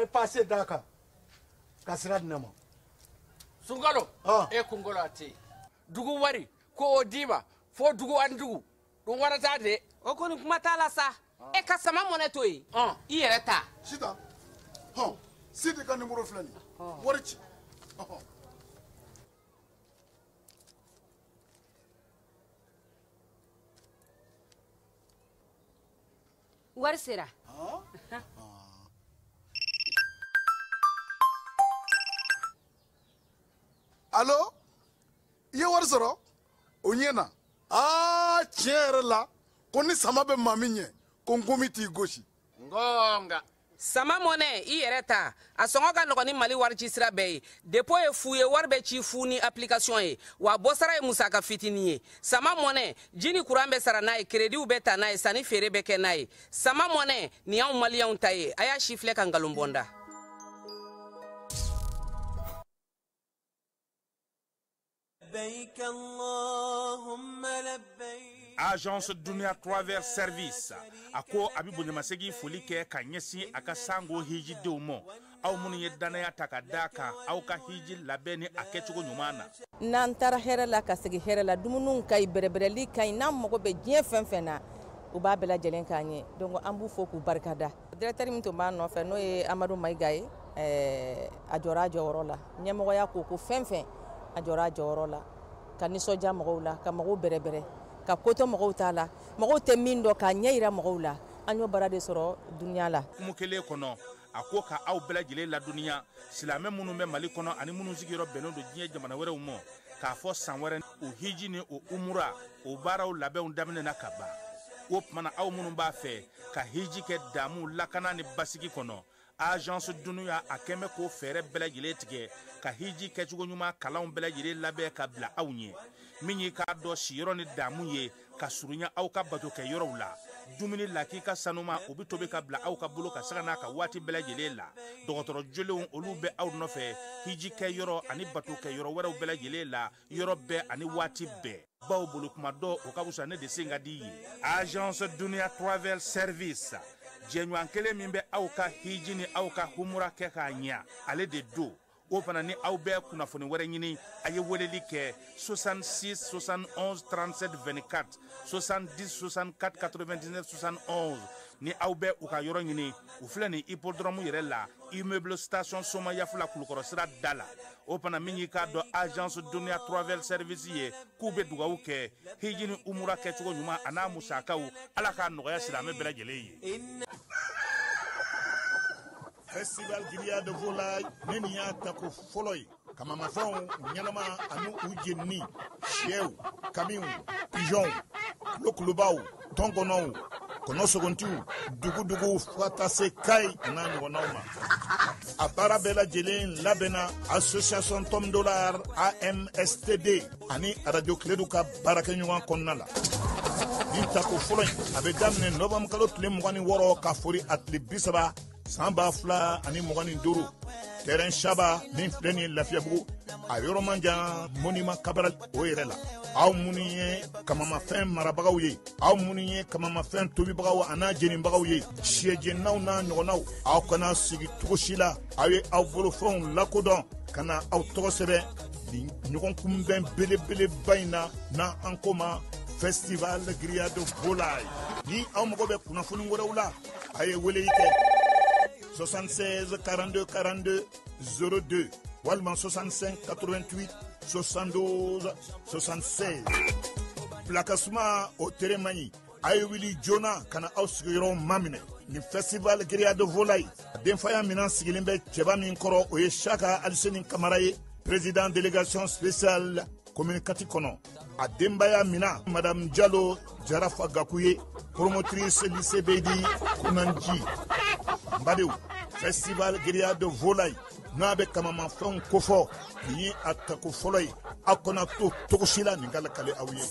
ye passe d'a kan ka sira di ne ma. Sunkalo e kunkolo a tɛ yen dugu wari ko o d'i ma fo dugu ani dugu dun wara t'a de. O kɔni kuma t'a la sa e ka sama mɔnɛ to yen i yɛrɛ ta. Sitan hɔn Sidi ka nimoro filɛ nin ye wari ci. Wari sera. Allo i ye wari sɔrɔ o ɲɛna aa tiɲɛ yɛrɛ la ko ni sama bɛ maa min ɲɛ ko nkomi t'i gosi. Ngonga. Sama mɔnɛ i yɛrɛ ta a sɔngɔ ka nɔgɔn ni Mali wari ci sira bɛɛ ye dépôt ye fu ye wari bɛ ci fu ni application ye wa bɔsara ye musaka fitinin ye sama mɔnɛ ji ni kuran bɛ sara n'a ye créditw bɛ ta n'a ye sanni feere bɛ kɛ n'a ye sama mɔnɛ nin y'anw maliyɛnw ta ye a y'a si filɛ ka nkalon bɔ n da. Agence Dunia Travel Service a ko a bɛ bonyamasegin foli kɛ ka ɲɛsin a ka sango hijidenw ma aw minnu ye danaya ta ka d'a kan aw ka hiji labɛn ni a kɛcogo ɲuman na. N'an taara hɛrɛ la ka segin hɛrɛ la dumuniw ka ɲi bɛrɛbɛrɛli ka ɲi n'an mago bɛ diɲɛ fɛn fɛn na u b'a bɛɛ lajɛlen k'an ye donc an b'u fo k'u barikada. Directeur min tun b'an nɔfɛ n'o ye Amadu Mayiga ye a jɔra a jɔyɔrɔ la ɲɛmɔgɔya ko fɛn fɛn a jɔra a jɔyɔrɔ la ka nisɔndiya mɔgɔw la ka mɔgɔw bɛrɛbɛrɛ ka kotɔ mɔgɔw t'a la mɔgɔw tɛ min dɔn k'a ɲɛ yira mɔgɔw la an y'o baara de sɔrɔ dunuya la. Kumu kelen kɔnɔ a ko ka aw bɛɛ lajɛlen ladɔnniya silamɛ minnu bɛ Mali kɔnɔ ani minnu sigiyɔrɔ bɛnnen don diɲɛ jamana wɛrɛw ma k'a fɔ san wɛrɛ o hiji ni o umura o baaraw labɛnw daminɛna ka ban o tuma na aw minnu b'a fɛ ka hiji kɛ damu lakana ni basigi kɔnɔ Agence Dunia a kɛn bɛ k'o fɛɛrɛ bɛɛ lajɛlen tigɛ ka hiji kɛcogo ɲuman kalanw bɛɛ lajɛlen labɛn ka bila aw ɲɛ min y'i k'a dɔn siyɔrɔ ni damu ye ka surunya aw ka bato kɛ yɔrɔw la dumuni lakika sanuma o bɛ tobi ka bila aw ka bolo ka saga n'a ka waati bɛɛ lajɛlen la dɔgɔtɔrɔ jolenw olu bɛ aw nɔfɛ hiji kɛ yɔrɔ ani bato kɛ yɔrɔ wɛrɛw bɛɛ lajɛlen la yɔrɔ bɛɛ ani waati bɛɛ baw bolo kuma dɔ o ka fisa ne de sen ka di ye. Agence Dunia Travel Service jɛɲɔgɔn kelen min bɛ aw ka hiji ni aw ka humura kɛ k'a ɲɛ ale de don o fana ni aw bɛ kunnafoni wɛrɛ ɲini a ye weleli kɛ 66 71 37 24 70 64 99 71 ni aw bɛ u ka yɔrɔ ɲini u filɛ nin hippodrome yɛrɛ la immeuble station Somayafula Kulukɔrɔ sira da la o fana min y'i k'a dɔn agence Dunia Travel Service ye k'u bɛ dugawu kɛ hiji ni umura kɛcogo ɲuman a n'a musakaw ala k'a nɔgɔya silamɛ bɛɛ lajɛlen ye. Festival Grillade de Volaille ne nin y'a tako fɔlɔ ye kamamafɛnw ɲɛnama ani u jenini sɛw kamiw pigeonw kulokulubaw tɔnkɔnɔw kɔnɔsogontiw dugudugu fo ka taa se kayi a n'a ɲɔgɔnnaw ma a baara bɛɛ lajɛlen labɛnna association Tom Dollar AMSTD ani radio Kiledu ka baarakɛɲɔgɔn kɔnɔna la nin tako fɔlɔ in a bɛ daminɛ novembre kalo tile 26 ka fori a tile 30 san 2025 terrain Saba min filɛ nin ye Lafiyabugu a yɔrɔ man jan monument Cabral o yɛrɛ la aw minnu ye kamamafɛn marabagaw ye aw minnu ye kamamafɛn tobibagaw a n'a jenibagaw ye sɛjeninaw n'a ɲɔgɔnnaw aw kana sigi cogo si la aw ye aw bolofɛnw lakodɔn ka na aw tɔgɔ sɛbɛn nin ɲɔgɔn kunbɛn belebeleba in na n'an ko ma Festival Grillade de Volaille ni aw mago bɛ kunnafoni wɛrɛw la a ye weleli kɛ 76 42 42 02 walima 65 88 72 76 bilakasuma o tere man ɲi a ye wuli joona ka na aw sigiyɔrɔw maminɛ nin festival Grillade de Volaille a denfaya minɛn sigilen bɛ cɛba min kɔrɔ o ye Saka Aliseni Kamara ye président délégation spéciale commune 4 kɔnɔ a denbaya mina madame Jalo Jarafa Gaku ye promotrice lycée Beydi Kunanji n badenw festival Grillade de Volaille n'a bɛ kamamafɛnw kofɔ nin ye a tako fɔlɔ ye aw kana to cogo si la nin ka lakale aw ye.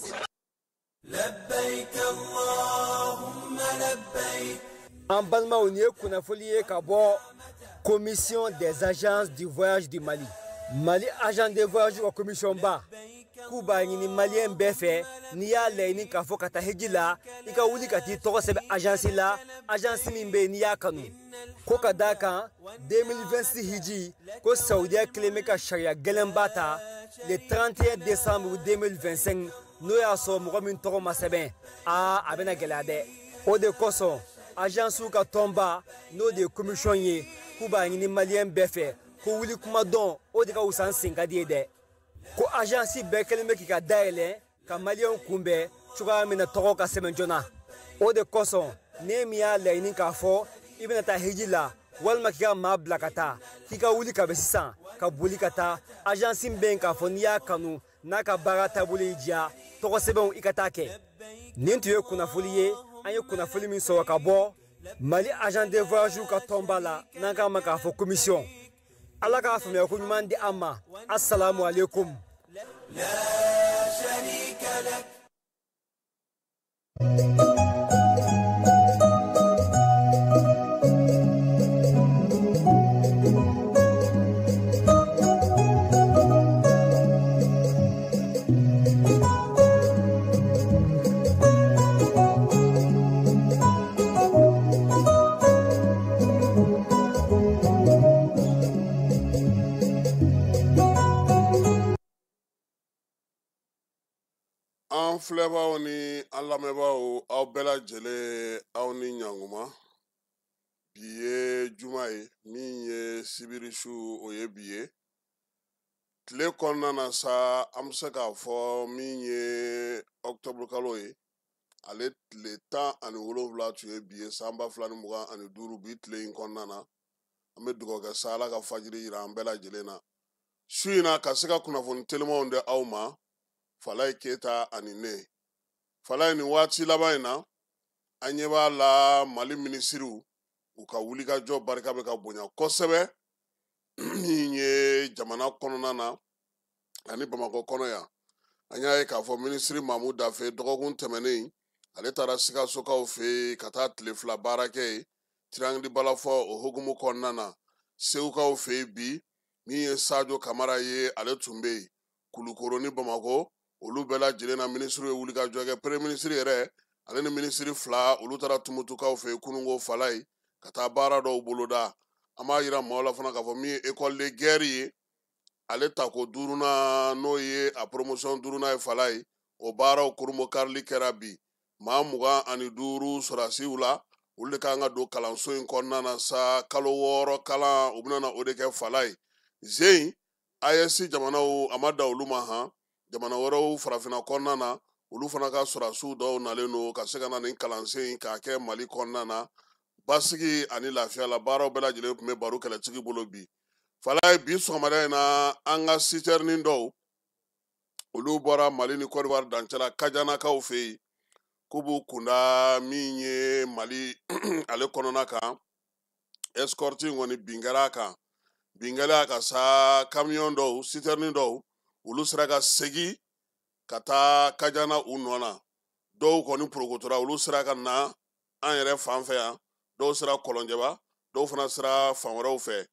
An balimaw nin ye kunnafoli ye ka bɔ commission des agences du voyage du Mali Mali agent de voyage ka commission ba k'u b'a ɲini maliyɛn bɛɛ fɛ n'i y'a laɲini k'a fɔ ka taa hiji la i ka wuli ka t'i tɔgɔ sɛbɛn agence la agence min bɛ yen n'i y'a kanu. Ko ka d'a kan 2026 hiji ko Saudiya kelen bɛ ka sariya gɛlɛnba ta le 31 décembre 2025 n'o y'a sɔrɔ mɔgɔ min tɔgɔ ma sɛbɛn aa a bɛna gɛlɛya dɛ. O de kosɔn agence ka tɔnba n'o de ye commission ye k'u b'a ɲini maliyɛn bɛɛ fɛ ko wuli kuma dɔn o de ka wusa n sen ka di ye dɛ. Ko agence bɛɛ kelen bɛ k'i ka dayɛlɛ ka maliyɛnw kunbɛn cogoya min na tɔgɔ ka sɛbɛn joona. O de kosɔn ne min y'a laɲini k'a fɔ i bɛna taa hiji la walima k'i ka maa bila ka taa k'i ka wuli ka bɛ sisan ka boli ka taa agence bɛ yen k'a fɔ n'i y'a kanu n'a ka baara taabolo y'i diya tɔgɔ sɛbɛnw i ka taa kɛ. Nin tun ye kunnafoli ye an ye kunnafoli min sɔrɔ ka bɔ Mali agent de voyage ka tɔnba la n'an k'a ma k'a fɔ commission. Ala k'a faamuya ko ɲuman di an ma. Assalamu alaikum. An filɛbaaw ni an lamɛnbaaw aw bɛɛ lajɛlen aw ni ɲankuma. Bi ye juma ye min ye sibiri su o ye bi ye. Tile kɔnɔna na sa an bɛ se k'a fɔ min ye octobre kalo ye ale tile 17 tun ye bi ye san 2025 bi tile in kɔnɔna na. An bɛ dugawu kɛ sa Ala ka fajiri yira an bɛɛ lajɛlen na. Su in na ka se ka kunnafoni telimanw di aw ma. Falaye Keita ani ne. Falaye nin waati laban in na an ɲɛ b'a la Mali minisiriw u ka wulikajɔ barika bɛ ka bonya kosɛbɛ min ye jamana kɔnɔna na ani Bamakɔ kɔnɔ yan. An y'a ye k'a fɔ minisiri Mamu Dafe dɔgɔkun tɛmɛnen ale taara Sikasokaw fɛ yen ka taa tile 2 baara kɛ yen Triangle Balafɔ o hukumu kɔnɔna na. Segukaw fɛ yen bi min ye Sadio Kamara ye ale tun bɛ yen. Kulukoro ni Bamakɔ olu bɛɛ lajɛlen na minisiriw ye wulikajɔ kɛ. Premier ministre yɛrɛ ale ni minisiri 2 olu taara Tumutukaw fɛ yen kununko Falaye ka taa baara dɔw boloda. An b'a yira maaw la fana k'a fɔ min ye école de guerre ye ale tako 5nan n'o ye a promotion 5nan ye Falaye o baaraw kurunbonkarili kɛra bi. Maa 25 sɔrɔdasiw la olu de kan ka don kalanso in kɔnɔna na sa kalo 6 kalan u bɛna na o de kɛ Falaye. Zen AES jamanaw a ma da olu ma han jamana wɛrɛw farafinna kɔnɔna na olu fana ka sɔrɔdasiw dɔw nalen don ka se ka na nin kalansen in k'a kɛ Mali kɔnɔna na basigi ani lafiya la. Baaraw bɛɛ lajɛlen tun bɛ baro kɛlɛtigi bolo bi. Falaye bi sɔgɔmada in na an ka sitɛrinin dɔw olu bɔra Mali ni Côte d'Ivoire dancɛ la Kajanakaw fɛ yen k'u b'u kunda min ye Mali ale kɔnɔna kan. Escorte in kɔni bin kɛra a kan. Bin kɛlen a kan sa camion dɔw sitɛrinin dɔw olu sera ka segin ka taa Kajana u nɔ na. Dɔw kɔni porokotora olu sera ka na an yɛrɛ fan fɛ yan, dɔw sera Kɔlɔnjɛba, dɔw fana sera fan wɛrɛw fɛ.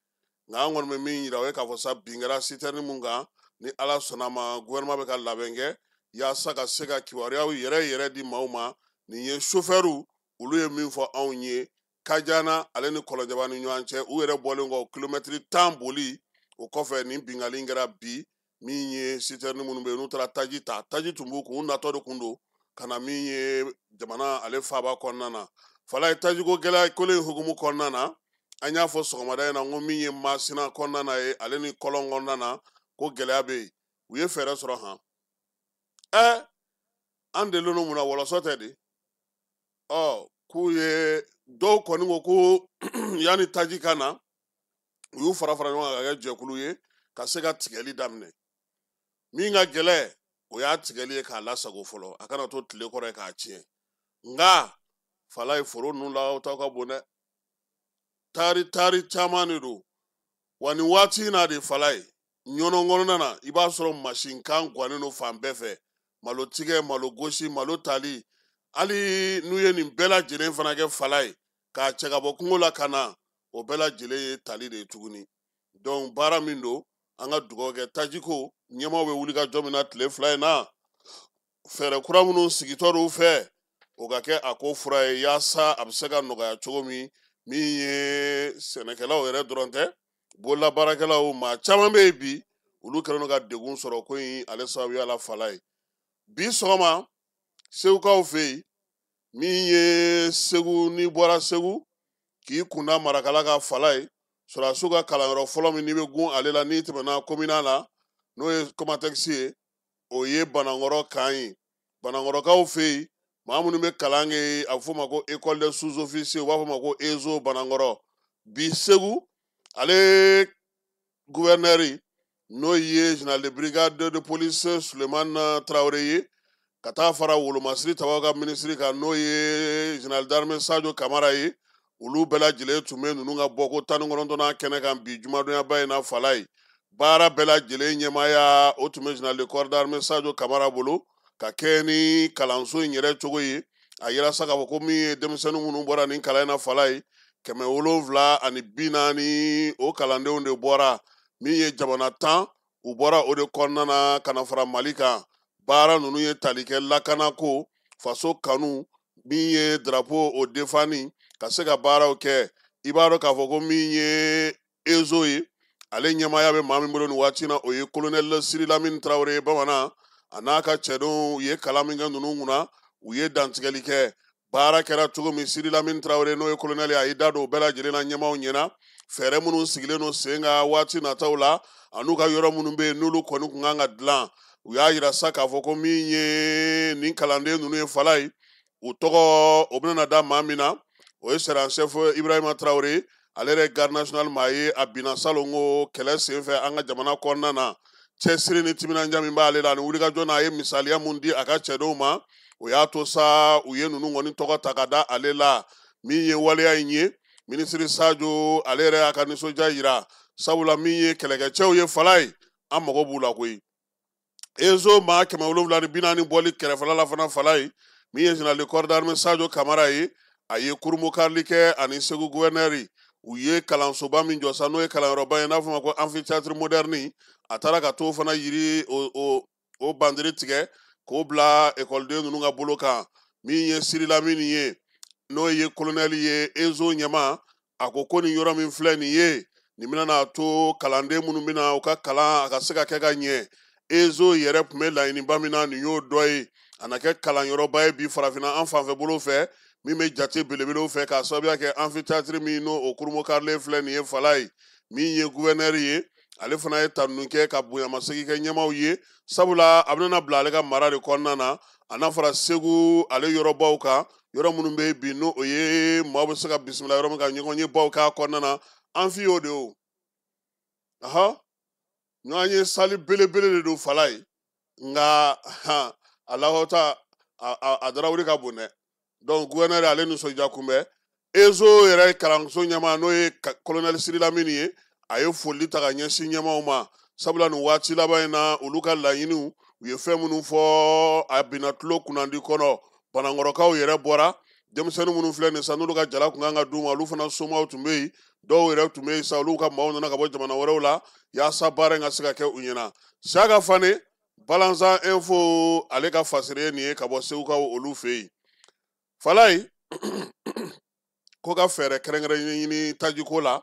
Nka an kɔni bɛ min yira o ye k'a fɔ sa bin kɛra sitɛrinin mun kan ni Ala sɔnna ma gouvernement bɛ ka labɛn kɛ yaasa ka se ka kibaruyaw yɛrɛ yɛrɛ di maaw ma. Nin ye chauffeurw olu ye min fɔ anw ye Kajana ale ni Kɔlɔnjɛba ni ɲɔgɔn cɛ u yɛrɛ bɔlen kɔ kilomɛtiri 10 boli o kɔfɛ nin binkanni kɛra bi min ye sitɛrinin minnu bɛ yen n'u taara taji ta taji tun b'u kun u natɔ de kun don ka na min ye jamana ale faaba kɔnɔna na. Falaye tajiko gɛlɛya kolo in hukumu kɔnɔna na an y'a fɔ sɔgɔmada in na n ko min ye Masina kɔnɔna na ye ale ni Kɔlɔn kɔnɔna na ko gɛlɛya bɛ yen. U ye fɛɛrɛ sɔrɔ han an delilen don mun na wɔlɔsɔ tɛ de ɔ k'u ye dɔw kɔni ko ko yanni taji ka na u y'u fara fara ɲɔgɔn kan ka kɛ jɛkulu ye ka se ka tigɛli daminɛ. Min ka gɛlɛn o y'a tigɛli ye k'a lasago fɔlɔ a kana to tile kɔrɔ ye k'a tiɲɛ. Nka Falaye foro ninnu la taw ka bon dɛ taari taari caman de don wa nin waati in na de Falaye ɲɔnɔ kɔnɔna na i b'a sɔrɔ masinkan gannen don fan bɛɛ fɛ malo tigɛ malo gosi malo tali hali n'u ye nin bɛɛ lajɛlen fana kɛ Falaye k'a cɛ ka bɔ kungo la ka na o bɛɛ lajɛlen ye tali de ye tuguni. Donc baara min don an ka dugawu kɛ tajiko ɲɛmaaw bɛ wuli ka jɔ min na tile 2 in na fɛɛrɛ kura minnu sigitɔ don u fɛ o ka kɛ a ko fura ye yaasa a bɛ se ka nɔgɔya cogo min Min ye sɛnɛkɛlaw yɛrɛ dɔrɔn tɛ, bololabaarakɛlaw, maa caman bɛ yen bi, olu kɛlen don ka degun sɔrɔ ko in ale sababuya la Falaye. Bi sɔgɔma Segukaw fɛ yen, min ye Segu, n'i bɔra Segu k'i kunda Marakala ka Falaye, sɔrɔdasiw ka kalanyɔrɔ fɔlɔ min n'i bɛ gun ale la n'i tɛmɛna komina la, n'o ye Kɔmatɛkisi ye, o ye Banankɔrɔ kan ye. Banankɔrɔkaw fɛ yen, maa minnu bɛ kalan kɛ, a bɛ f'o ma ko école des sous-officiers, u b'a fɔ o ma ko ESO Banankɔrɔ. Bi Segu, ale gouverneur n'o ye général de brigade de police Sulemani Traoré ye, ka taa fara wolomasiri tabaw ka minisiri kan n'o ye général d'armée Sadio Kamara ye, olu bɛɛ lajɛlen tun bɛ ninnu ka bɔko 19nan kɛnɛ kan bi jumadonyaba in na Falaye. Baara bɛɛ lajɛlen ɲɛmaaya o tun bɛ général de corps d'armée Sadio Kamara bolo ka kɛ ni kalanso in yɛrɛ cogo ye. A yira sa k'a fɔ ko min ye denmisɛnnin minnu bɔra nin kalan in na Falaye, 740 o kalandenw de bɔra. Min ye jamana 10, u bɔra o de kɔnɔna na ka na fara Mali kan. Baara ninnu ye tali kɛ lakanako, faso kanu, min ye drapeau o defani, ka se ka baaraw kɛ. I b'a dɔn k'a fɔ ko min ye ESO ye, ale ɲɛmaaya bɛ maa min bolo nin waati in na, o ye colonel Siri Lamini Traoré ye bamanan. A n'a ka cɛdenw ye kalan min kɛ ninnu kunna, u ye dantigɛli kɛ. Baara kɛra cogo min, Siri Lamini Traoré n'o ye colonel ye, a y'i da don o bɛɛ lajɛlen na ɲɛmaaw ɲɛna. Fɛɛrɛ minnu sigilen don sen kan waati nataw la, an'u ka yɔrɔ minnu bɛ yen n'olu kɔni kun kan ka dilan, u y'a yira sa k'a fɔ ko min ye nin kalanden ninnu ye Falaye, u tɔgɔ o bɛna da maa min na, o ye sergent chef Ibrahima Traoré, ale yɛrɛ garde national maa ye. A binna salongo kɛlɛ senfɛ an ka jamana kɔnɔna na. Cɛsiri ni timinandiya min b'ale la ani wulikajɔ n'a ye misaliya mun di a ka cɛdenw ma, o y'a to sa u ye ninnu kɔni tɔgɔ ta ka da ale la. Min ye waleya in ye, minisiri Sadio ale yɛrɛ y'a ka nisɔndiya yira, sabula min ye kɛlɛkɛcɛw ye Falaye, an mago b'u la koyi. ESO maa 740 bɔli kɛrɛfɛla la fana Falaye, min ye général de corps d'armée Sadio Kamara ye, a ye kurunbokarili kɛ ani Segu gouverneur. U ye kalansoba min jɔ sa, n'o ye kalanyɔrɔba ye n'a fɔ ma ko amphithéâtre moderne, a taara ka t'o fana yiri o bandiri tigɛ k'o bila ekɔliden ninnu ka bolo kan. Min ye Siri Lamini ye, n'o ye colonel ye ESO ɲɛma, a ko ko nin yɔrɔ min filɛ nin ye, nin bɛna n'a to kalanden minnu bɛna u ka kalan a ka se ka kɛ ka ɲɛ. ESO yɛrɛ tun bɛ laɲiniba min na, nin y'o dɔ ye. A na kɛ kalanyɔrɔba ye bi farafinna an fanfɛ bolo fɛ, min bɛ jate belebelew fɛ k'a sababuya kɛ amphithéâtre min n'o o kurunbonkarilen filɛ nin ye Falaye. Min ye gouverneur ye, ale fana ye tanuni kɛ ka bonyamasegin kɛ ɲɛmaaw ye, sabula a bɛna bila ale ka mara de kɔnɔna na. A n'a fɔra Segu ale yɔrɔbaw kan, yɔrɔ minnu bɛ bi n'o o ye maaw bɛ se ka bisimila yɔrɔ min ka ɲɔgɔn ye baw k'a kɔnɔna na. An fi y'o de o, ɔhɔn, ɲɔgɔn ye sali belebele de don Falaye, nka a lahɔta a darawuli ka bon dɛ. Donc gouverneur ale nisɔndiya kunbɛn. ESO yɛrɛ kalanso ɲɛmaa n'o ye colonel Siri Lamini ye, a ye foli ta ka ɲɛsin ɲɛmaaw ma, sabula nin waati laban in na olu ka laɲiniw, u ye fɛn minnu fɔ, a binna tulo kunnandi kɔnɔ. Banankɔrɔkaw yɛrɛ bɔra, denmisɛnnin minnu filɛ nin sa n'olu ka jala kun kan ka d'u ma, olu fana somaw tun bɛ yen, dɔw yɛrɛ tun bɛ yen sa, olu ka maaw nana ka bɔ jamana wɛrɛw la yaasa baara in ka se ka kɛ u ɲɛna. Siaka Fane, Balanzan Info, ale ka fasiri ye nin ye ka bɔ Segukaw olu fɛ yen. Falaye ko ka fɛɛrɛ kɛrɛnkɛrɛnnen ɲini tajiko la.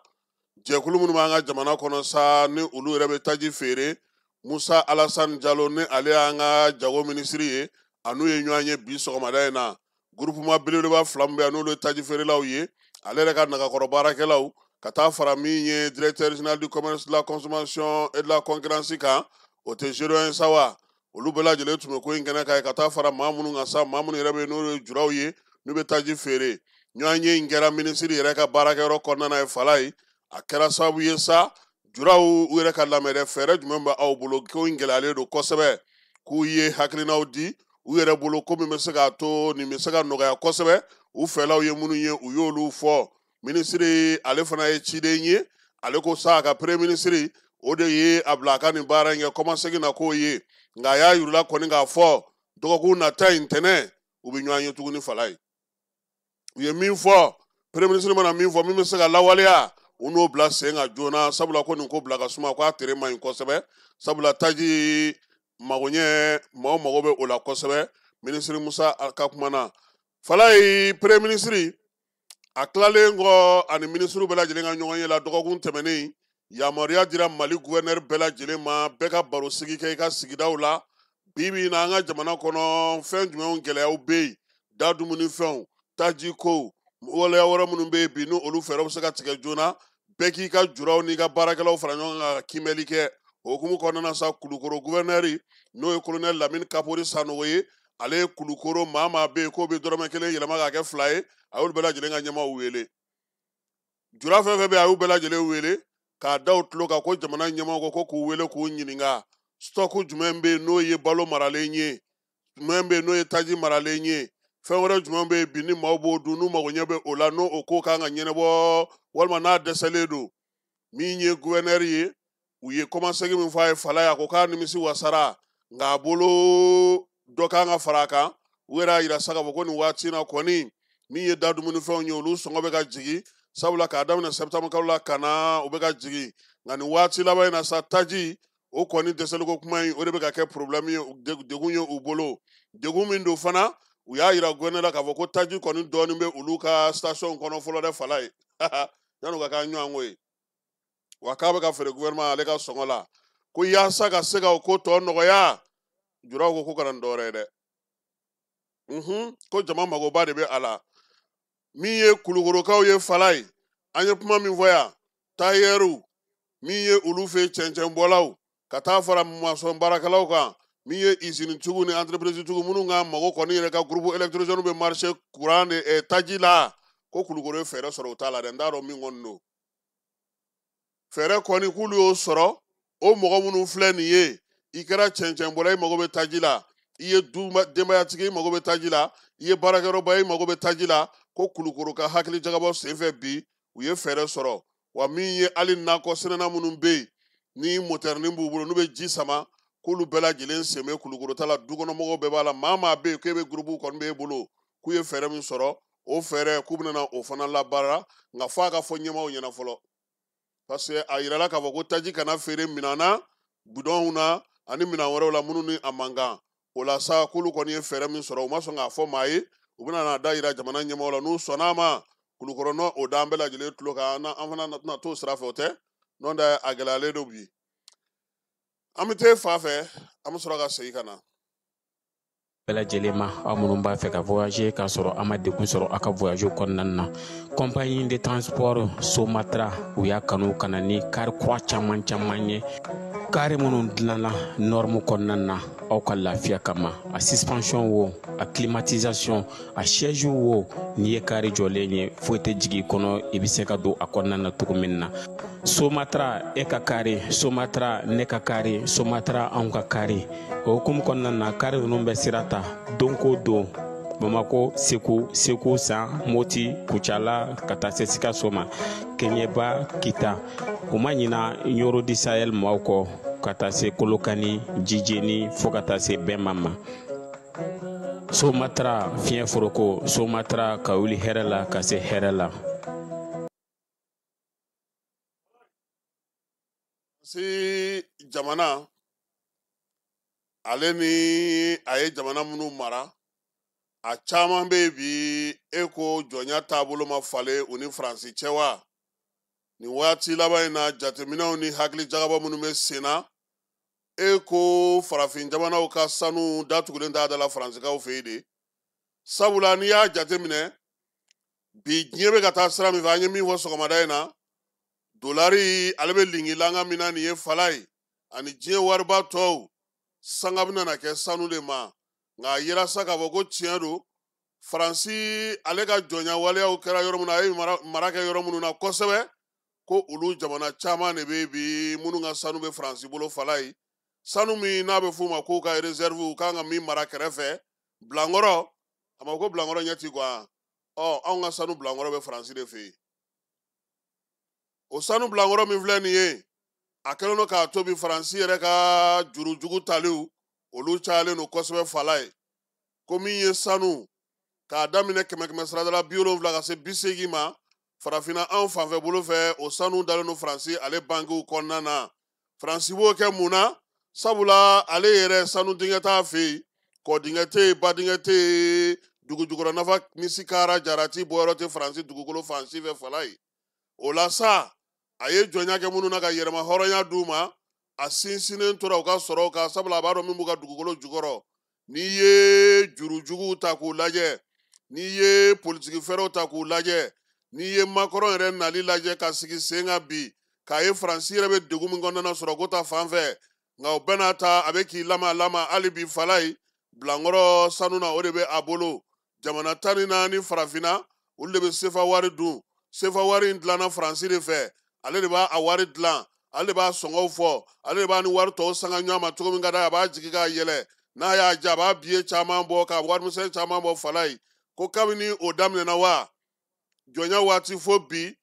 Jɛkulu minnu b'an ka jamana kɔnɔ sa ni olu yɛrɛ bɛ taji feere, Musa Alasani Jalo ni ale y'an ka jago minisiri ye, a n'u ye ɲɔgɔn ye bi sɔgɔmada in na. Groupement belebeleba fila min bɛ yan n'olu ye taji feerelaw ye, ale yɛrɛ ka nagakɔrɔ baarakɛlaw, ka taa fara min ye directeur général du commerce, de la consommation et de la concurrence kan, o tɛ Gédéon Sawa, olu bɛɛ lajɛlen tun bɛ ko in kɛnɛ kan ye, ka taa fara maa minnu kan sa, maa minnu yɛrɛ bɛ yen n'olu ye juraw ye, n'u bɛ taji feere. Ɲɔgɔn ye in kɛra minisiri yɛrɛ ka baarakɛyɔrɔ kɔnɔna na ye Falaye. A kɛra sababu ye sa juraw u yɛrɛ ka lamɛn dɛ, fɛɛrɛ jumɛn bɛ aw bolo, ko in gɛlɛyalen don kosɛbɛ, k'u ye hakilinaw di u yɛrɛ bolo ko min bɛ se k'a to nin bɛ se ka nɔgɔya kosɛbɛ. U fɛlaw ye minnu ye, u y'olu fɔ. Minisiri ale fana ye ciden ye, ale ko sa a ka premier ministre o de ye a bila a ka nin baara in kɛ kɔmasegin na k'o ye, nka a y'a yirula kɔni k'a fɔ dɔgɔkun nata in tɛnɛ u bɛ ɲɔgɔn ye tuguni Falaye. U ye min fɔ, premier ministre mana min fɔ min bɛ se ka lawaleya, u n'o bila sen kan joona, sabula ko nin ko bila ka suma, ko a tere man ɲi kosɛbɛ, sabula taji magoɲɛ maaw mago bɛ o la kosɛbɛ. Minisiri Musa ka kuma na Falaye, premier ministre A tilalen kɔ ani minisiriw bɛɛ lajɛlen ka ɲɔgɔn ye la dɔgɔkun tɛmɛnen, yamaruya dira Mali gouverneur bɛɛ lajɛlen ma, bɛɛ ka barosigi kɛ i ka sigidaw la. Bi bi in na an ka jamana kɔnɔ fɛn jumɛnw gɛlɛyaw bɛ yen, da dumunifɛnw, tajikow, waleya wɛrɛ minnu bɛ yen bi n'olu fɛɛrɛw bɛ se ka tigɛ joona, bɛɛ k'i ka juraw n'i ka baarakɛlaw fara ɲɔgɔn kan ka kiimɛli kɛ. O hukumu kɔnɔna na sa, Kulukoro gouverneur n'o ye colonel Lamine Kapori Sanogo ye, ale ye Kulukoro maa maa bɛ yen k'o bɛ dɔrɔmɛ kelen yɛlɛma k'a kɛ 2 ye, a y'olu bɛɛ lajɛlen ka ɲɛmaaw wele. Jura fɛn fɛn bɛ yen, a y'u bɛɛ lajɛlen wele k'a da u tulo kan ko jamana ɲɛmaaw ko k'u wele k'u ɲininka stock jumɛn bɛ yen n'o ye balo maralen ye, jumɛn bɛ yen n'o ye taji maralen ye, fɛn wɛrɛ jumɛn bɛ yen bi ni maaw b'o dun n'u mago ɲɛ bɛ o la n'o o ko kan ka ɲɛnabɔ walima n'a dɛsɛlen don. Min ye gouverneur ye, u ye kɔmasegin min fɔ a ye fala ye, a ko k'a nimisi wasara, nka a bolo dɔ kan ka fara a kan. U yɛrɛ y'a yira sa k'a fɔ ko nin waati in na kɔni min ye da dumunifɛnw ye, olu sɔngɔ bɛ ka jigin, sabula k'a daminɛ septembre kalo la ka na u bɛ ka jigin, nka nin waati laban in na sa taji o kɔni dɛsɛliko kuma in o de bɛ ka kɛ problème ye, degun ye u bolo. Degun min don fana, u y'a yira gouverneur la k'a fɔ ko taji kɔni dɔɔnin bɛ olu ka station kɔnɔ fɔlɔ dɛ fala ye, yan'u ka kɛ ɲɔgɔn ko ye. Wa k'a bɛ ka feere gouvernement ale ka sɔngɔ la, ko yaasa ka se ka o ko tɔ nɔgɔya, juraw ko k'u kana nin dɔwɛrɛ ye dɛ. Ko jama magoba de bɛ a la. Min ye Kulukorokaw ye fala ye, an ye kuma min fɔ yan, tailleur min ye olu fɛ cɛncɛnbɔlaw ka taa fara maçon baarakɛlaw kan, min ye usine tigiw ni entreprise tigiw minnu ka mago kɔni yɛrɛ ka groupe électrogène bɛ marché courant de taji la, ko Kulukoro ye fɛɛrɛ sɔrɔ o t'a la dɛ, n t'a dɔn min kɔni don. Fɛɛrɛ kɔni k'olu y'o sɔrɔ, o mɔgɔ minnu filɛ nin ye, i kɛra cɛncɛnbɔla i mago bɛ taji la, i ye denbayatigi i mago bɛ taji la, i ye baarakɛyɔrɔba i mago bɛ taji la, ko Kulukoro ka hakili jagabɔ senfɛ bi u ye fɛɛrɛ sɔrɔ. Wa min ye hali nakɔ sɛnɛna minnu bɛ yen ni motɛrinin b'u bolo n'u bɛ ji sama, k'olu bɛɛ lajɛlen sen bɛ Kulukoro ta la, dukɔnɔmɔgɔw bɛɛ b'a la, maa maa bɛ yen k'e bɛ gurupu kɔni b'e bolo, k'u ye fɛɛrɛ min sɔrɔ, o fɛɛrɛ k'u bɛna o fana labaara, nka f'a ka fɔ ɲɛmaaw ɲɛna fɔlɔ, parce que a yirala k'a fɔ ko taji kana feere minɛn na, bidɔnw na ani minɛn wɛrɛw la minnu ni a man kan. O la sa k'olu kɔni ye fɛɛrɛ min sɔrɔ, u ma sɔn k'a fɔ maa ye, u bɛna n'a da yira jamana ɲɛmaaw la, n'u sɔnn'a ma Kulukoro n'o o d'an bɛɛ lajɛlen tulo kan, an fana tɛna t'o sira fɛ, o tɛ, n'o tɛ a gɛlɛyalen don bi. An bɛ t'e fa fɛ, an bɛ sɔrɔ ka segin ka na. Bɛɛ lajɛlen ma, aw minnu b'a fɛ ka voyager k'a sɔrɔ a ma degun sɔrɔ a ka voyage kɔnɔna na, compagnie de transport Somatra u y'a kanu ka na ni car kura caman caman ye, car minnu dilanna norme kɔnɔna na aw ka lafiya kama, a suspension wo, a climatisation, a siège wo, n'i ye car jɔlen ye foyi tɛ jigin i kɔnɔ, i bɛ se ka don a kɔnɔna na cogo min na. Somatra e ka kari, Somatra ne ka kari, Somatra anw ka kari. O hukumu kɔnɔna na, kari ninnu bɛ sira ta don ko don, Bamako, Segu, Segu San, Moti, Kucala ka taa se Sikaso ma, Keɲeba, Kita. U ma ɲina Ɲoro di Sahel maaw kɔ ka taa se Kolokani, Jijeni fo ka taa se Bɛnma ma. Somatra fiɲɛ foroko, Somatra ka wuli hɛrɛ la ka se hɛrɛ la. Si jamana ale ni a ye jamana minnu mara, a caman bɛ yen bi e ko jɔnya taabolo ma falen u ni Faransi cɛ wa? Nin waati laban in na, jateminɛw ni hakili jagabɔ minnu bɛ sen na, e ko farafin jamanaw ka sanu datugulen t'a da la Faransikaw fɛ yen de. Sabula n'i y'a jateminɛ bi diɲɛ bɛ ka taa sira min fɛ, an ye min fɔ sɔgɔmada in na, dolari ale bɛ lingilanga min na nin ye fala ye, ani diɲɛ wariba tɔw sanga bɛna na kɛ sanu de ma. Nka a yera sa k'a fɔ ko tiɲɛ don, Faransi ale ka jɔnya waleyaw kɛra yɔrɔ min na, a ye mara kɛ yɔrɔ minnu na kosɛbɛ, ko olu jamana caman de bɛ bi minnu ka sanu bɛ Faransi bolo fala ye. Sanu min n'a bɛ f'o ma k'u ka réserve, u kan ka min mara kɛrɛfɛ, bilankɔrɔ, a ma ko bilankɔrɔ ɲɛ ti guwan, ɔ anw ka sanu bilankɔrɔ bɛ Faransi de fɛ yen. O sanu bilankɔrɔ min filɛ nin ye, a kɛlen don k'a to bi Faransi yɛrɛ ka jurujugu taliw olu cayalen don kosɛbɛ fala ye. Ko min ye sanu k'a daminɛ 100 saradala 70 ka se 80 ma, farafinna anw fanfɛ bolo fɛ, o sanu dalen don Faransi ale bankiw kɔnɔna na. Faransi b'o kɛ mun na? Sabula ale yɛrɛ sanu dingɛ t'a fɛ yen, kɔdingɛ tɛ yen, badingɛ tɛ yen, Dugu jukɔrɔ nafa misikara jarati bɔyɔrɔ tɛ Faransi dugukolo fan si fɛ fala ye. O la sa, a ye jɔnya kɛ minnu na ka yɛrɛma hɔrɔnya d'u ma, a sinsinnen tora u ka sɔrɔw kan, sabula a b'a dɔn min b'u ka dugukolo jukɔrɔ. N'i ye jurujuguw ta k'u lajɛ, n'i ye politiki fɛɛrɛw ta k'u lajɛ, n'i ye Macron yɛrɛ nali lajɛ ka sigi sen kan bi, k'a ye Faransi yɛrɛ bɛ degun min kɔnɔna na sɔrɔko ta fan fɛ, nka o bɛɛ n'a ta, a bɛ k'i lama lama hali bi fala ye. Bilankɔrɔ sanu na, o de bɛ a bolo. Jamana 14 farafinna, olu de bɛ sefa wari dun. Sefa wari in dilanna Faransi de fɛ. Ale de b'a a wari dilan, ale de b'a sɔngɔw fɔ, ale de b'a ni wari tɔw sanga ɲɔgɔn ma cogo min ka d'a ye. A b'a jigi k'a yɛlɛ, n'a y'a ja, a b'a biye caman bɔ ka warimisɛn caman bɔ fala ye. Ko kabini o daminɛna wa jɔnya waati fo bi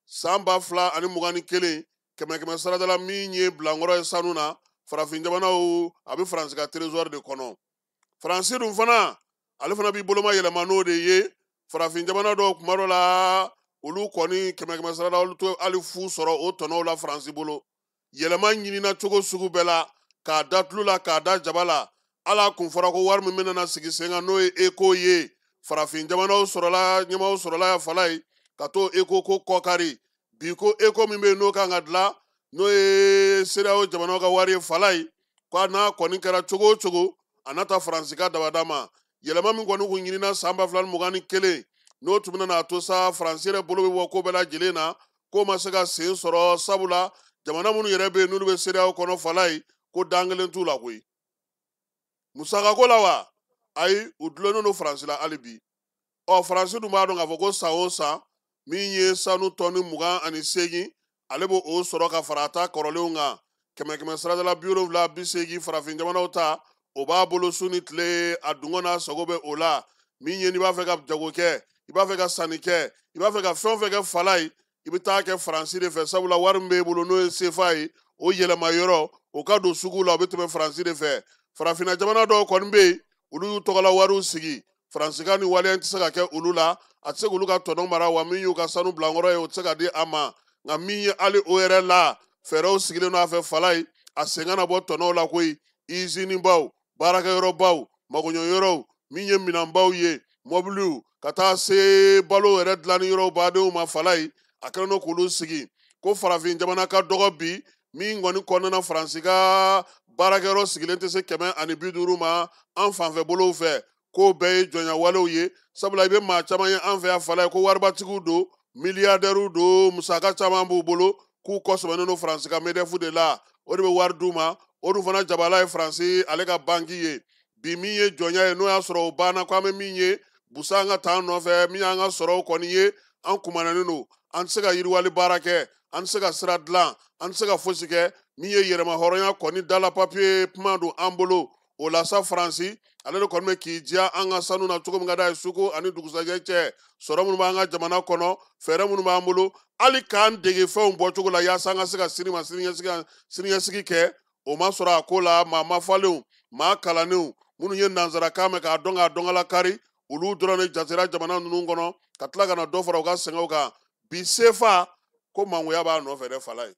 san 2021, kɛmɛ kɛmɛ saradala, min ye bilankɔrɔ ye sanu na farafin jamanaw, a bɛ Faransi ka trésor de kɔnɔ. Faransi dun fana, ale fana b'i boloma yɛlɛma n'o de ye. Farafin jamana dɔw, kuma dɔ la, olu kɔni kɛmɛ kɛmɛ sarada, olu to hali fu sɔrɔ o tɔnɔw la Faransi bolo. Yɛlɛma ɲinina cogo sugu bɛɛ la, k'a da tulu la, k'a da jaba la. Ala kun fɔra ko wari min bɛna sigi sen kan, n'o ye eko ye, farafin jamanaw sɔrɔla, ɲɛmaaw sɔrɔla ya fala ye ka t'o eko ko kɔkari. Bi ko eko min bɛ yen n'o kan ka dilan, n'o ye CEDEAO jamanaw ka wari ye fala ye, ko n'a kɔni kɛra cogo o cogo, a n'a ta Faransi ka dabada ma. Yɛlɛma min kɔni kun ɲinina san 2021, n'o tun bɛna n'a to sa Faransi yɛrɛ bolo bɛ bɔ ko bɛɛ lajɛlen na, k'o ma se ka sen sɔrɔ, sabula jamana minnu yɛrɛ bɛ yen n'olu bɛ CEDEAO kɔnɔ fala ye, ko dan kelen t'u la koyi musakako la wa. Ayi, u dulonnen don Faransi la hali bi. Ɔ, Faransi dun b'a dɔn k'a fɔ ko san o san, min ye sanu tɔni 28, ale b'o o sɔrɔ ka fara a ta kɔrɔlenw kan. Kɛmɛ kɛmɛ saradala 70 80 farafin jamanaw ta, o b'a bolo su ni tile, a dungɔ n'a sago bɛ o la. Min ye n'i b'a fɛ ka jago kɛ, i b'a fɛ ka sanni kɛ, i b'a fɛ ka fɛn o fɛn kɛ fala ye, i bɛ taa kɛ Faransi de fɛ, sabula wari min b'e bolo n'o ye sefa ye, o yɛlɛma yɔrɔ o ka don sugu la, o bɛ tɛmɛ Faransi de fɛ. Farafinna jamana dɔw kɔni bɛ yen, olu y'u tɔgɔla wariw sigi. Faransi ka ni waleya tɛ se ka kɛ olu la, a tɛ se k'olu ka tɔnɔ mara wa. Min y'u ka sanu bilankɔrɔ ye, o tɛ se ka di a ma. Nka min ye hali o yɛrɛ la, fɛɛrɛw sigilen don a fɛ fala ye, a sen kana bɔ tɔnɔw la koyi. Izinibaw, baarakɛyɔrɔbaw, magoɲɛyɔrɔw, min ye minɛnbaw ye, mɔbiliw, ka taa se balo yɛrɛ dilanni yɔrɔw badenw ma fala ye, a kɛlen don k'olu sigi. Ko farafin jamana ka dɔgɔ bi min kɔni kɔnɔna, Faransi ka baarakɛyɔrɔ sigilen tɛ se 150 ma an fanfɛ bolow fɛ. K'o bɛɛ ye jɔnya walew ye, sabula i bɛ maa caman ye an fɛ yan fala ye, ko waribatigiw don, miliyardɛriw don, musaka caman b'u bolo, k'u kɔsɛbɛnnen don Faransi ka MEDEF de la, o de bɛ wari d'u ma. O dun fana jabala ye Faransi ale ka banki ye. Bi min ye jɔnya ye, n'o y'a sɔrɔ o banna, ko an bɛ min ye busan an ka taa nɔfɛ, min y'an ka sɔrɔw kɔni ye, an kumanɛnen don, an tɛ se ka yiriwali baara kɛ, an tɛ se ka sira dilan, an tɛ se ka fosi kɛ. Min ye yɛrɛma hɔrɔnya kɔni dala papiye kuma don an bolo. O la sa, Faransi ale de kɔni bɛ k'i diya an ka sanu na cogo min ka d'a ye, suko ani dugusajɛ cɛ. Sɔrɔ minnu b'an ka jamana kɔnɔ, fɛɛrɛ minnu b'an bolo, hali k'an dege fɛnw bɔcogo la yaasa an ka se ka sini ma siniɲɛsigi kɛ, o ma sɔrɔ a ko la. Maa mafalenw, maa kalannenw minnu ye nanzarakan mɛn k'a dɔn k'a dɔnkala kari, olu dɔrɔn de jatera jamana ninnu kɔnɔ, ka tila ka na dɔ fara u ka sɛgɛnw kan. Bi sefa ko mangoya b'a nɔfɛ dɛ fala ye,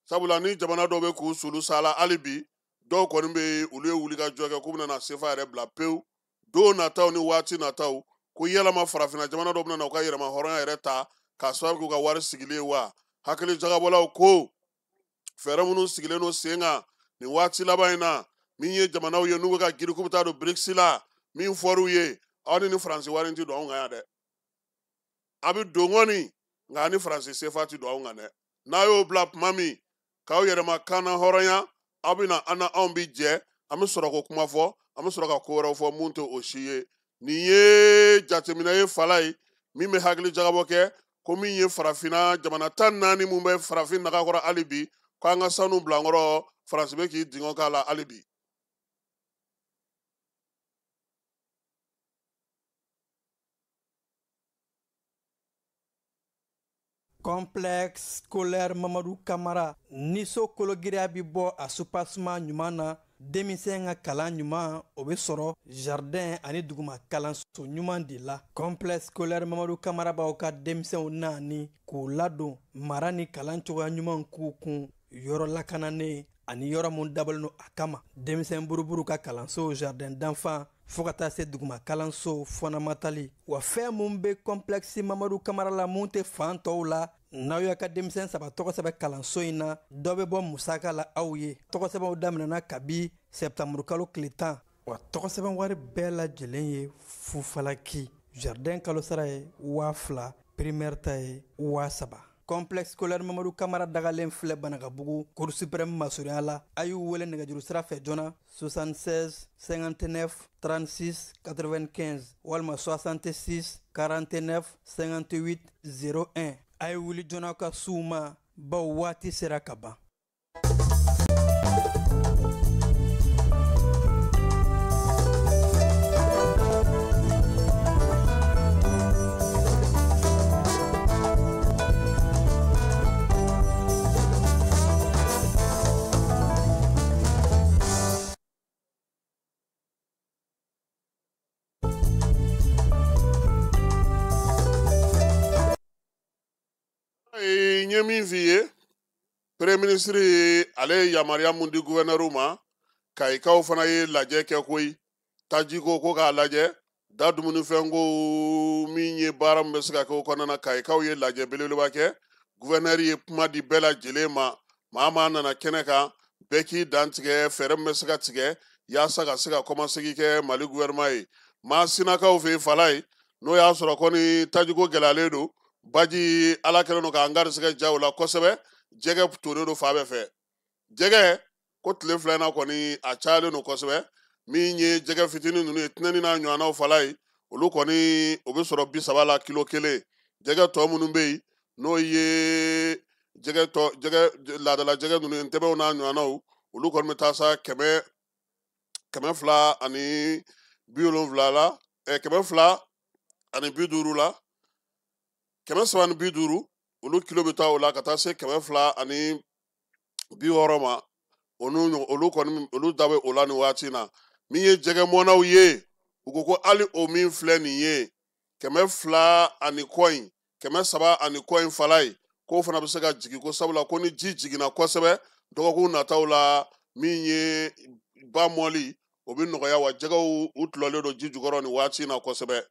sabula ni jamana dɔw bɛ k'u sulu sala hali bi, dɔw kɔni bɛ yen, olu ye wuli ka jɔ kɛ k'u bɛna na sefa yɛrɛ bila pewu don nataw ni waati nataw. Ko yalama farafinna jamana dɔw bɛna na u ka yɛrɛma hɔrɔnya yɛrɛ ta k'a sababu k'u ka wari sigilen ye wa? Hakili jagabɔlaw ko fɛɛrɛ minnu sigilen don sen kan nin waati laban in na, min ye jamanaw ye n'u bɛ ka girin k'u bɛ taa don BRICS la, min fɔr'u ye, aw ni Faransi wari in tɛ don anw kan yan dɛ. A bɛ don kɔni, nka ni Faransi sefa tɛ don anw kan dɛ. N'a y'o bila tuma min k'aw yɛrɛma kan na hɔrɔnya, aw bɛna an na, anw bi jɛ, an bɛ sɔrɔ ko kuma fɔ, an bɛ sɔrɔ ka ko wɛrɛw fɔ mun tɛ o si ye. Nin ye jateminɛ ye fala ye min bɛ hakili jagabɔ kɛ, ko min ye farafinna jamana 14 mun bɛ farafin naga kɔrɔ hali bi, ko an ka sanu bilankɔrɔ, Faransi bɛ k'i dingɔ k'a la hali bi. Complexe scolaire Mamadu Kamara ni so kologiriya bɛ bɔ a soubassement ɲuman na, denmisɛn ka kalan ɲuman, o bɛ sɔrɔ jardin ani duguma kalanso ɲuman de la. Complexe scolaire Mamadu Kamara b'aw ka denmisɛnw naani k'u ladon mara ni kalan cogoya ɲuman k'u kun yɔrɔ lakananen. ani yɔrɔ mun dabɔlen don a kama. Denmisɛn buruburu ka kalanso jardin d'enfants fo ka taa se duguma kalanso fɔnɔmatali. Wa fɛn mun bɛ complexe Mamadu Kamara la mun tɛ fan tɔw la, n'aw y'a ka denmisɛn 3 tɔgɔ sɛbɛn kalanso in na, dɔ bɛ bɔ musaka la aw ye. Tɔgɔ sɛbɛnw daminɛna kabi septembre kalo tile 10. Wa tɔgɔ sɛbɛn wari bɛɛ lajɛlen ye fufalaki. Jardin kalo sara ye 2000, primaire ta ye 3000. Complexe scolaire Mamadu Kamara dagalen filɛ Banakabugu Cour suprême masurunya la. A y'u wele nɛgɛjuru sira fɛ joona 76 59 36 95 walima 66 49 58 01. A ye wuli joona ka s'u ma bawo waati sera ka ban. N ye min f'i ye, premier ministre ale ye yamaruya mun di gouverneur ma, kayikaw fana ye lajɛ kɛ koyi. Tajiko ko k'a lajɛ, da dumunifɛnko min ye baara min bɛ se ka kɛ o kɔnɔna na, kayikaw ye lajɛ belebeleba kɛ. Gouverneur ye kuma di bɛɛ lajɛlen ma, maa maa nana kɛnɛ kan, bɛɛ k'i dantigɛ fɛɛrɛ min bɛ se ka tigɛ yaasa ka se ka kɔmasegin kɛ Mali gouvernement ye. Masinakaw fɛ yen Falaye, n'o y'a sɔrɔ kɔni tajiko gɛlɛyalen don, baji ala kɛlen don k'an garisɛgɛ ja o la kosɛbɛ, jɛgɛ tonnen don fan bɛɛ fɛ. Jɛgɛ ko tile 2 in na kɔni a cayalen don kosɛbɛ. Min ye jɛgɛ fitinin ninnu ye, tɛnɛni n'a ɲɔgɔnnaw Falaye, olu kɔni o bɛ sɔrɔ 30 la kilo 1. Jɛgɛ tɔ minnu bɛ yen n'o ye jɛgɛ tɔ, jɛgɛ laadala jɛgɛ ninnu ye, ntɛbɛnw n'a ɲɔgɔnnaw, olu kɔni bɛ taa sa 270 la, 250 la, 350, olu kilo bɛ taa o la ka taa se 260 ma. Olu kɔni olu da bɛ o la nin waati in na. Min ye jɛgɛmɔnnaw ye, u ko ko hali o min filɛ nin ye 200 ani kɔ in, 300 ani kɔ in Falaye, k'o fana bɛ se ka jigin, ko sabula ko ni ji jiginna kosɛbɛ dɔgɔkun nataw la, min ye ba mɔli o bɛ nɔgɔya, wa jɛgɛw u tulɔlen don ji jukɔrɔ nin waati in na kosɛbɛ.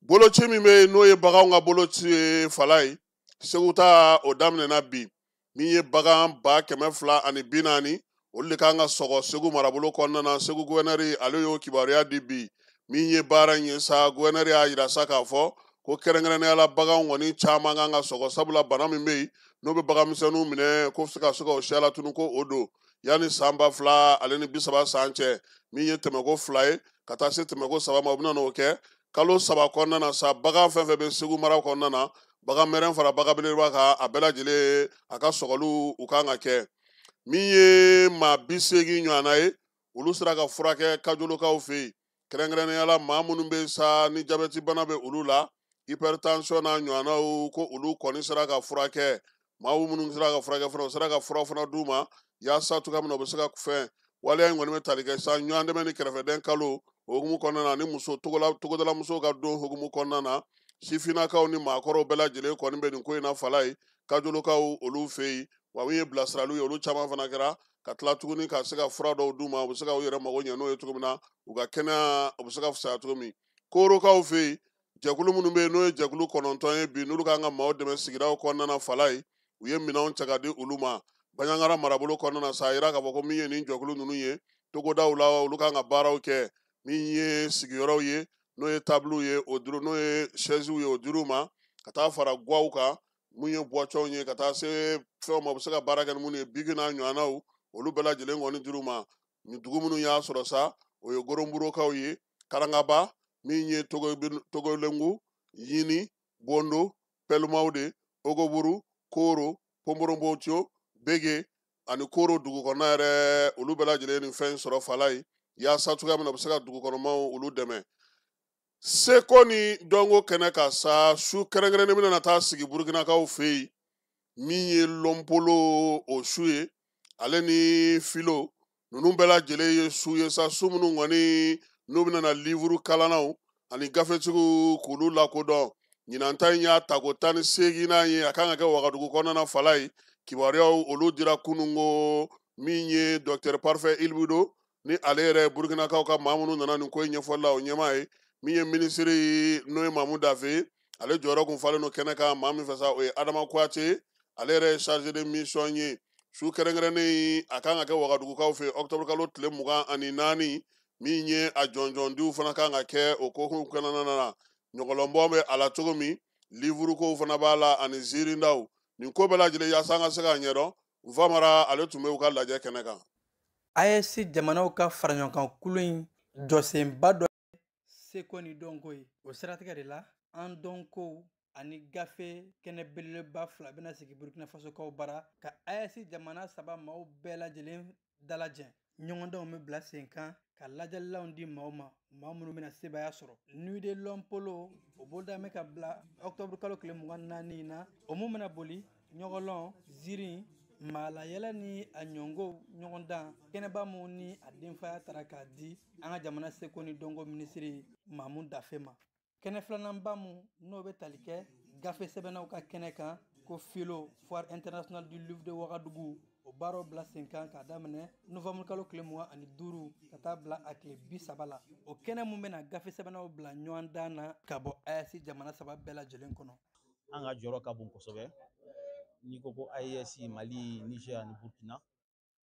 Boloci min bɛ yen n'o ye baganw ka boloci ye Falaye, Segu ta o daminɛna bi. Min ye bagan 240,000, olu de kan ka sɔgɔ Segu marabolo kɔnɔna na. Segu gouverneur ale y'o kibaruya di bi. Min ye baara in ye sa, gouverneur y'a yira sa k'a fɔ ko kɛrɛnkɛrɛnnenya la baganw kɔni caman kan ka sɔgɔ, sabula bana min bɛ yen n'o bɛ baganmisɛnninw minɛ ko se ka se ka o siya latunu, ko o don yanni san 2030 san cɛ. Min ye tɛmɛko 2 ye ka taa se tɛmɛko 3 ma, u bɛna n'o kɛ kalo 3 kɔnɔna na sa. Bagan fɛn fɛn bɛ Segu mara kɔnɔna na, bagan mɛrɛn fara bagan belebeleba kan, a bɛɛ lajɛlen a ka sɔgɔliw u kan ka kɛ. Min ye maa 80 ɲɔgɔnna ye, olu sera ka furakɛ Kajolokaw fɛ yen, kɛrɛnkɛrɛnnenya la maa minnu bɛ sa ni jabɛti bana bɛ olu la, hypertension n'a ɲɔgɔnnaw, ko olu kɔni sera ka furakɛ. Maa minnu sera ka furakɛ fana, u sera ka fura fana d'u ma yaasa cogoya min na u bɛ se ka fɛn. Waleya in kɔni bɛ tali kɛ sa ɲɔgɔn dɛmɛ ni kɛrɛfɛdɛn kalo o hukumu kɔnɔna na, ni muso togodala musow ka don hukumu kɔnɔna na. Sifinnakaw ni maakɔrɔw bɛɛ lajɛlen kɔni bɛ nin ko in na Falaye, Kajolokaw olu fɛ yen. Wa min ye bilasiraliw ye, olu caman fana kɛra ka tila tuguni ka se ka fura dɔw d'u ma, u bɛ se ka u yɛrɛ mago ɲɛ n'o ye cogo min na, u ka kɛnɛya u bɛ se ka fisaya cogo min. Korokaw fɛ yen, jɛkulu minnu bɛ yen n'o ye jɛkulu 9 ye bi, n'olu kan ka maaw dɛmɛ sigidaw kɔnɔna na Falaye, u ye minɛnw cɛ ka di olu ma. Banjagara marabolo kɔnɔna na sa, a yira k'a fɔ ko min ye nin jɛkulu ninnu ye togodaw la, olu kan ka baaraw kɛ. Min ye sigiyɔrɔw ye, n'o ye tabliw ye, o duru, n'o ye sɛziw ye, o dir'u ma ka taa fara guwaw kan, mun ye buwacɔnw ye, ka taa se fɛnw ma, u bɛ se ka baara kɛ ni minnu ye, bigi n'a ɲɔgɔnnaw, olu bɛɛ lajɛlen kɔni dir'u ma. Nin dugu minnu y'a sɔrɔ sa, o ye Goronburokaw ye, Karangaba, min ye Togolengu, Yini, Bondo, Pɛlumaw de, Ogoburu, Koro, Ponporonboco, Bege ani Koro dugu kɔnɔna yɛrɛ, olu bɛɛ lajɛlen nin fɛn sɔrɔ Falaye, yaasa cogoya min na u bɛ se ka dugu kɔnɔmaw olu dɛmɛ. Seko ni dɔnko kɛnɛ kan sa, su kɛrɛnkɛrɛnnen bɛna na taa sigi Burukinakaw fɛ yen, min ye lɔnpolo o su ye, ale ni filo ninnu bɛɛ lajɛlen ye su ye sa, su minnu kɔni n'u bɛna na livuru kalannaw ani gafetigiw k'olu lakodɔn. Ɲinan ta in y'a tako 18nan ye, a kan ka kɛ Wagadugu kɔnɔna na Falaye. Kibaruyaw olu dira kununko Min ye Docteur Parfait Ilbudo ni ale yɛrɛ Burkinakaw ka maa minnu nana nin ko in ɲɛfɔli la o ɲɛmaa ye. Min ye minisiri n'o ye Mamu Dafe ye, ale jɔyɔrɔ kun falen don kɛnɛ kan maa min fɛ sa, o ye Adama Kuyate, ale yɛrɛ ye chargé de mission ye. Su kɛrɛnkɛrɛnnen a kan ka kɛ Wagadugukaw fɛ octobre kalo tile 24, min ye a jɔnjɔndiw fana kan ka kɛ o ko kɔnɔna na. Ɲɔgɔlɔnbɔ bɛ a la cogo min, livre kow fana b'a la ani ziirindaw. Nin ko bɛɛ lajɛlen yaasa an ka se k'a ɲɛdɔn, Nfamara ale tun bɛ u ka lajɛ kɛnɛ kan. AES jamanaw ka faraɲɔgɔnkan kulu in jɔsenba dɔ seko ni dɔnko ye. O siratigɛ de la, an dɔnkow ani gafe kɛnɛ belebeleba fila bɛna sigi Burkina Fasokaw bara ka AES jamana saba maaw bɛɛ lajɛlen dalajɛ. Ɲɔgɔndanw bɛ bila sen kan ka lajɛlilanw di maaw ma, maa minnu bɛna sebaaya sɔrɔ. Nuit de l'homme polo o boloda bɛ ka bila octobre kalo tile 24 in na, o mun bɛna boli ɲɔgɔlɔn, ziiri, maalayɛlɛ ni a ɲɔngow ɲɔgɔndan kɛnɛba mun ni a denfaya tara k'a di an ka jamana seko ni dɔnko minisiri Mamu Dafe ma. Kɛnɛ filananba mun n'o bɛ tali kɛ gafe sɛbɛnnaw ka kɛnɛ kan ko filo Foire internationale du livre de Ouagadougou, o baaraw bila sen kan k'a daminɛ novembre kalo tile 25 ka taa bila a tile 30 la. O kɛnɛ mun bɛna gafe sɛbɛnnaw bila ɲɔgɔn dan na ka bɔ AES jamana saba bɛɛ lajɛlen kɔnɔ. An ka jɔyɔrɔ ka bon kosɛbɛ. N'i ko ko AES, Mali, Niger ani Burkina,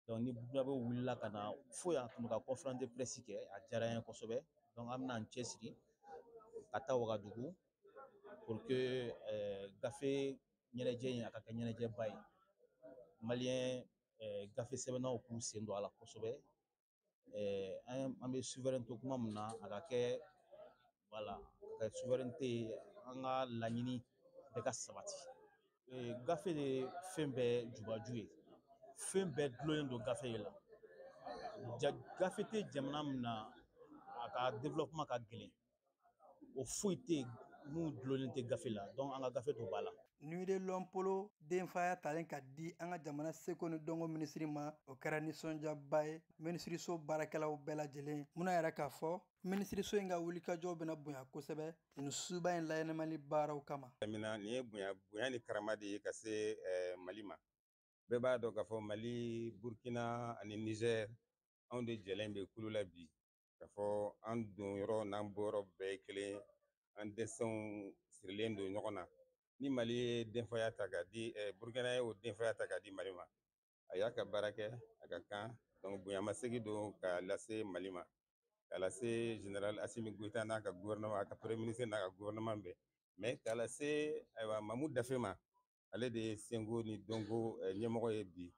donc ni Burkinabɛw wulila ka na fo yan ka conférence de presse kɛ, a diyara an ye kosɛbɛ. Donc an bɛna an cɛsiri ka taa Wagadugu pour que gafe ɲɛnajɛ in a ka kɛ ɲɛnajɛba ye. Maliyɛn gafe sɛbɛnnaw k'u sen don a la kosɛbɛ. An bɛ souveraineté kuma min na, a ka kɛ voilà, a ka kɛ souveraineté, an ka laɲini bɛɛ ka sabati. Gafe de ye fɛn bɛɛ jubaju ye, fɛn bɛɛ dulonnen don gafe de la. Gafe tɛ jamana min na, a ka développement ka gɛlɛn, o foyi tɛ yen mun dulonnen tɛ gafe la. Donc an ka gafe don ba la. Nuit de l'homme polo denfaya talen ka di an ka jamana seko ni dɔnko minisiri ma, o kɛra nisɔndiyaba ye minisiriso baarakɛlaw bɛɛ lajɛlen. Munna yɛrɛ k'a fɔ minisiriso in ka wulikajɔw bɛna bonya kosɛbɛ nin suba in layɛnɛmali baaraw kama. Nin ye bonya ni karama de ye ka se Mali ma. Bɛɛ b'a dɔn k'a fɔ Mali, Burkina ani Niger, anw de jɛlen bɛ kulu la bi. K'a fɔ an don yɔrɔ n'an bɔ yɔrɔ bɛɛ ye kelen, an dɛsɛnw sirilen don ɲɔgɔn na. Ni Mali ye denfaya ta k'a di, Burkina ye o denfaya ta k'a di Mali ma, a y'a ka baara kɛ a ka kan. Donc bonyamasegin don k'a lase Mali ma, k'a lase général Assimi Goïta n'a ka gouvernement, a ka premier ministre n'a ka gouvernement bɛɛ, mais k'a lase ayiwa Mamu Dafe ma. Ale de ye senko ni dɔnko ɲɛmɔgɔ ye bi.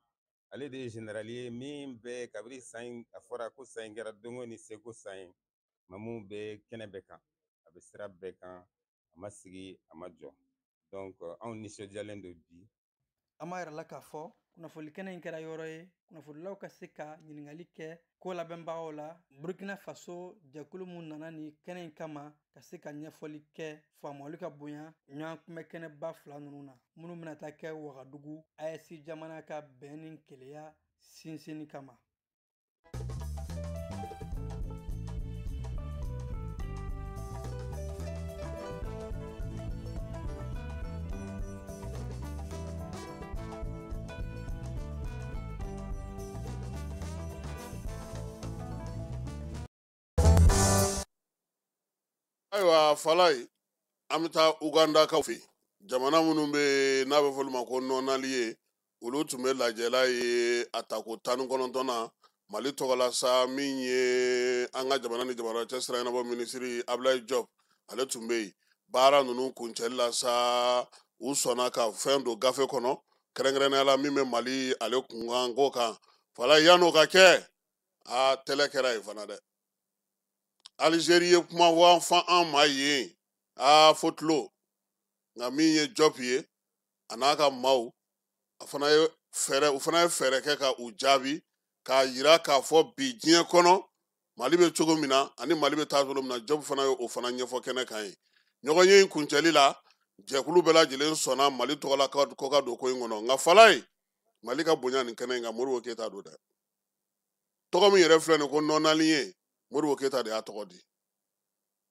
Ale de ye général ye min bɛ kabini san in, a fɔra ko san in kɛra dɔnko ni seko san ye. Mamu bɛ kɛnɛ bɛɛ kan, a bɛ sira bɛɛ kan, a ma sigi a ma jɔ. Donc anw nisɔndiyalen don bi. An b'a yɛrɛ la k'a fɔ kunnafoni kɛnɛ in kɛra yɔrɔ ye kunnafonilaw ka se ka ɲininkali kɛ ko labɛnbagaw la. Burkina Faso jɛkulu mun nana ni kɛnɛ in kama ka se ka ɲɛfɔli kɛ, faamuyali ka bonya ɲɔgɔn kunbɛ kɛnɛba fila ninnu na, minnu bɛna taa kɛ Wagadugu AES jamana ka bɛn ni keleya sinsinni kama. Ayiwa Falaye, an bɛ taa Ugandakaw fɛ yen. Jamana minnu bɛ n'a bɛ fɔ olu ma ko nɔnali ye, olu tun bɛ lajɛla ye a tako 19 na Mali tɔgɔ la sa. Min ye an ka jamana ni jamana cɛ sira ɲɛnabɔ minisiri Abdoulaye Diop, ale tun bɛ yen. Baara ninnu kuncɛli la sa, u sɔnna ka fɛn don gafe kɔnɔ, kɛrɛnkɛrɛnnenya la min bɛ Mali ale kunkanko kan. Falaye, yan'o ka kɛ, a tɛlɛ kɛra yen fana dɛ. Algérie ye kuma fɔ an ma yen, a fo tulo. Nka min ye Diop ye a n'a ka maaw, a fana ye fɛɛrɛ, u fana ye fɛɛrɛ kɛ ka u jaabi k'a yira k'a fɔ bi diɲɛ kɔnɔ Mali bɛ cogo min na ani Mali bɛ taa cogo min na. Diop fana ye o fana ɲɛfɔ kɛnɛ kan ye. Ɲɔgɔn ye in kuncɛli la, jɛkulu bɛɛ lajɛlen sɔnna Mali tɔgɔ la ko ka don ko in kɔnɔ. Nka Falaye, Mali ka bonya nin kɛnɛ in kan, Modibo Keyita don dɛ. Tɔgɔ min yɛrɛ filɛ nin ko nɔnali ye, Modibo Keyita de y'a tɔgɔ di.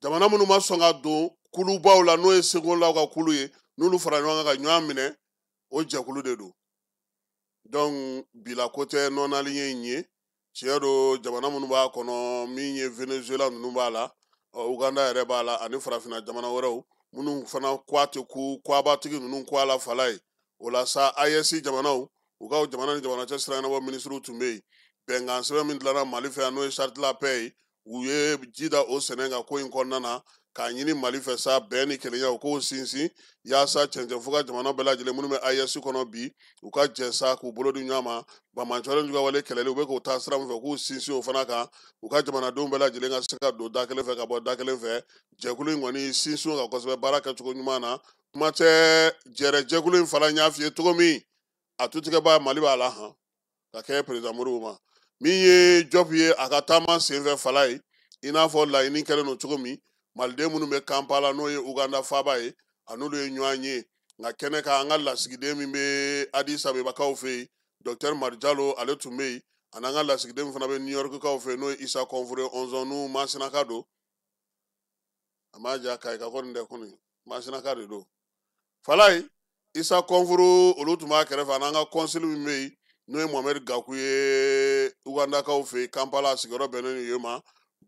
Jamana minnu ma sɔn ka don kulubaw la, n'o ye Segolaw ka kulu ye, n'olu fara ɲɔgɔn kan ka ɲɔgɔn minɛ, o jɛkulu de don. Donc bila ko tɛ nɔnali in ye. Tiɲɛ don, jamana minnu b'a kɔnɔ, min ye Venezuela ninnu b'a la, Uganda yɛrɛ b'a la, ani farafinna jamana wɛrɛw minnu fana ko a tɛ ku kuabatigi ninnu ko a la fala ye. O la sa, AES jamanaw, u ka jamana ni jamana cɛ sira ɲɛnabɔ minisiriw tun bɛ yen. Bɛnkan sɛbɛn min dilanna Mali fɛ yan, n'o ye charte la paix ye, u ye ji da o sɛnɛ kan ko in kɔnɔna na, k'a ɲini Mali fɛ sa, bɛn ni kelenya u k'o sinsin, yaasa cɛncɛn fo ka jamana bɛɛ lajɛlen minnu bɛ AES kɔnɔ bi, u ka jɛ sa k'u bolo di ɲɔgɔn ma. Banbaanciwale juguya wale kɛlɛli, u bɛ k'o taa sira min fɛ, k'u sinsin o fana kan, u ka jamanadenw bɛɛ lajɛlen ka se ka don da kelen fɛ ka bɔ da kelen fɛ. Jɛkulu in kɔni sinsin kan kosɛbɛ baara kɛcogo ɲuman na. Kuma tɛ jɛrɛ jɛkulu in fana, n y'a f'i ye cogo min, a tutigɛba Mali b'a la han ka kɛ président Modibo ma. Min ye Jɔp ye, a ka taama senfɛ fala ye, i n'a fɔ laɲini kɛlen don cogo min, maliden minnu bɛ Kampala, n'o ye Uganda faaba ye, a n'olu ye ɲɔgɔn ye. Nka kɛnɛ kan, an ka lasigiden min bɛ Addis Abebakaw fɛ yen, docteur Marijalo, ale tun bɛ yen, ani an ka lasigiden min fana bɛ New York kaw fɛ yen, n'o ye Isa Kɔnfure Ɔnzɔn, n'u Masinaka don. A m'a ja Kayi ka kɔni dɛ, kɔni Masinaka de don. Falaye Isa Kɔnfuru, olu tun b'a kɛrɛfɛ, ani an ka consul min bɛ yen, n'o ye Mohamed Gaku ye, Ugandakaw fɛ yen Kampala, a sigiyɔrɔ bɛnnen don yen ma.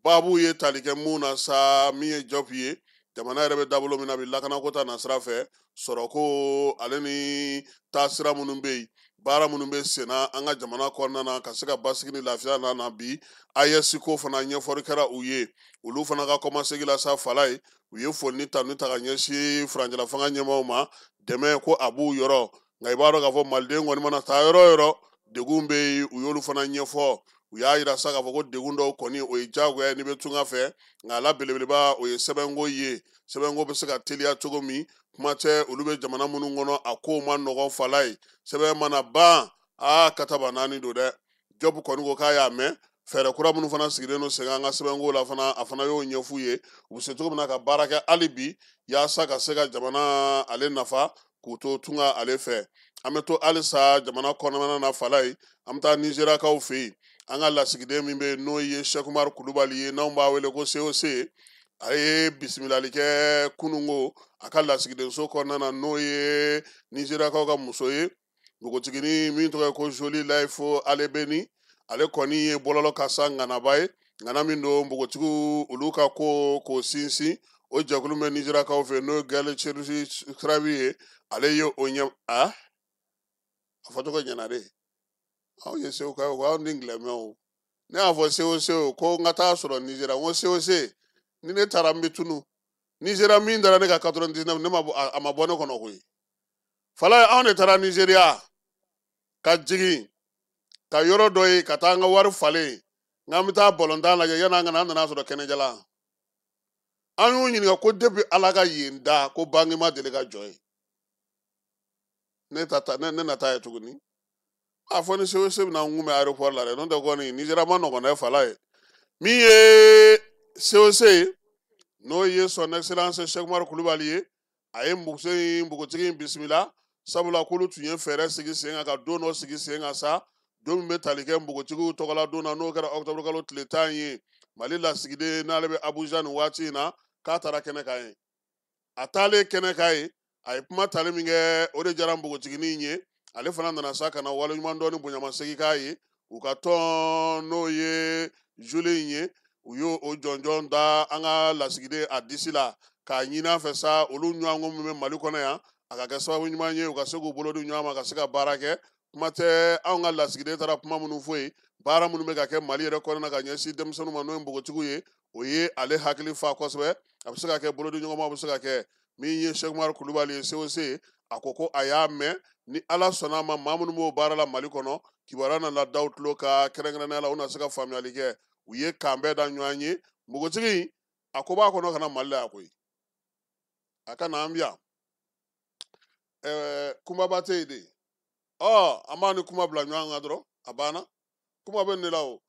Baabu ye tali kɛ mun na sa, min ye Jɔp ye, jamana yɛrɛ bɛ dabolo min na bi, lakanako ta nasira fɛ, sɔrɔko ale ni taasira minnu bɛ yen, baara minnu bɛ senna an ka jamana kɔnɔna na ka se ka basigi ni lafiya na na bi. AES ko fana ɲɛfɔli kɛra u ye. Olu fana ka kɔmasegi la sa fala ye, u ye foli ni tanu ta ka ɲɛsin furancɛla fanga ɲɛmaaw ma, dɛmɛ ko a b'u yɔrɔ. Nka i b'a dɔn k'a fɔ maliden kɔni mana taa yɔrɔ o yɔrɔ, degun bɛ yen. U y'olu fana ɲɛfɔ. U y'a yira sa k'a fɔ ko degun dɔw kɔni, o ye diyagoya ye n'i bɛ tunga fɛ, nka a la belebeleba, o ye sɛbɛnko ye. Sɛbɛnko bɛ se ka teliya cogo min, kuma tɛ olu bɛ jamana minnu kɔnɔ, a kow ma nɔgɔn fala ye. Sɛbɛn mana ban, aa, kataba naani don dɛ. Jɔbu kɔni ko k'a y'a mɛn. Fɛɛrɛ kura minnu fana sigilen don sen kan an ka sɛbɛnko la fana, a fana y'o ɲɛf'u ye, u bɛ se cogo min na ka baara kɛ hali bi, yaasa ka se ka jamana ale nafa k'u to tunga ale fɛ. An bɛ to halisa jamana kɔnɔna na fala ye, an bɛ taa Nizeriyakaw fɛ yen. An ka lasigiden min bɛ yen, n'o ye Sɛkumaru Kulubali ye, n'anw b'a wele ko COC, a ye bisimilali kɛ kununko a ka lasigidenso kɔnɔna na, n'o ye Nizeriyakaw ka muso ye, npogotiginin min tɔgɔ ye ko Joli Layifo Alebeni. Ale kɔni ye bɔlɔlɔ ka sa ŋanaba ye, ŋana min don npogotigiw olu ka ko k'o sinsin. O jɛkulu bɛ Nizeriyakaw fɛ, n'o ye Gɛlɛ Sirabi ye, ale ye o ɲɛ a fɔ cogo ɲɛna de. Aw ye Segu ka aw ni gilɛmɛ o. Ne y'a fɔ COC ko n ka taa sɔrɔ Nizeriya, n ko COC, ni ne taara n bɛ tunu Nizeriya. Min dara ne ka 99, ne ma bɔ, a ma bɔ ne kɔnɔ koyi. Fala, anw de taara Nizeriya ka jigin ka yɔrɔ dɔ ye ka taa an ka wari falen, n'an bɛ taa balontan lajɛ. Yanni an ka na, an nana sɔrɔ kɛnɛjalan. An y'u ɲininka ko depuis Ala ka yen da, ko banki ma deli ka jɔ yen. Ne ta ta ne na taa ye tuguni. A fɔ ni COC bɛna n kunbɛn aéroport la dɛ, n'o tɛ kɔni Nizeriya ma nɔgɔn dɛ. Fala ye, min ye COC ye, n'o ye son excellence Cheikh Umaru Kulubali ye, a ye muso in, npogotigi in bisimila, sabula k'olu tun ye fɛɛrɛ sigi sen kan ka don dɔ sigi sen kan sa, don min bɛ tali kɛ npogotigiw tɔgɔla don na, n'o kɛra octobre kalo tile 10 ye. Mali lasigiden n'ale bɛ Abuja nin waati in na, k'a taara kɛnɛ kan ye. A taalen kɛnɛ kan ye, a ye kuma tali min kɛ, o de diyara npogotiginin ye. Ale fana nana sa ka na waleɲuman dɔn ni bonyamasegin k'a ye. U ka tɔn, n'o ye joli in ye, u y'o o jɔnjɔn da an ka lasigiden a disi la, k'a ɲini a fɛ sa, olu ɲɔgɔnko min bɛ Mali kɔnɔ yan, a ka kɛ sababu ɲuman ye u ka se k'u bolo di ɲɔgɔn ma ka se ka baara kɛ. Kuma tɛ anw ka lasigiden taara kuma minnu fɔ yen, baara minnu bɛ ka kɛ Mali yɛrɛ kɔnɔna ka ɲɛsin denmisɛnninw ma, n'o ye npogotigiw ye, o ye ale hakili fa kosɛbɛ. A bɛ se ka kɛ bolodi ɲɔgɔnma bɛ se ka kɛ. Min ye Cheikh Umaru Kulubali ye, COC, a ko ko a y'a mɛn. Ni Ala sɔnna a ma, maa minnu b'o baara la Mali kɔnɔ, kibaruya nana da u tulo ka kɛrɛnkɛrɛnnenya la, u na se ka faamuyali kɛ. U ye kan bɛɛ da ɲɔgɔn ye. Npogotigi, a ko b'a kɔnɔ ka na Mali la yan koyi, a ka na an bi yan. Kumaba tɛ yen de. Ɔ, an b'a ni kuma bila ɲɔgɔn kan dɔrɔn, a banna. Kuma bɛ ne la o.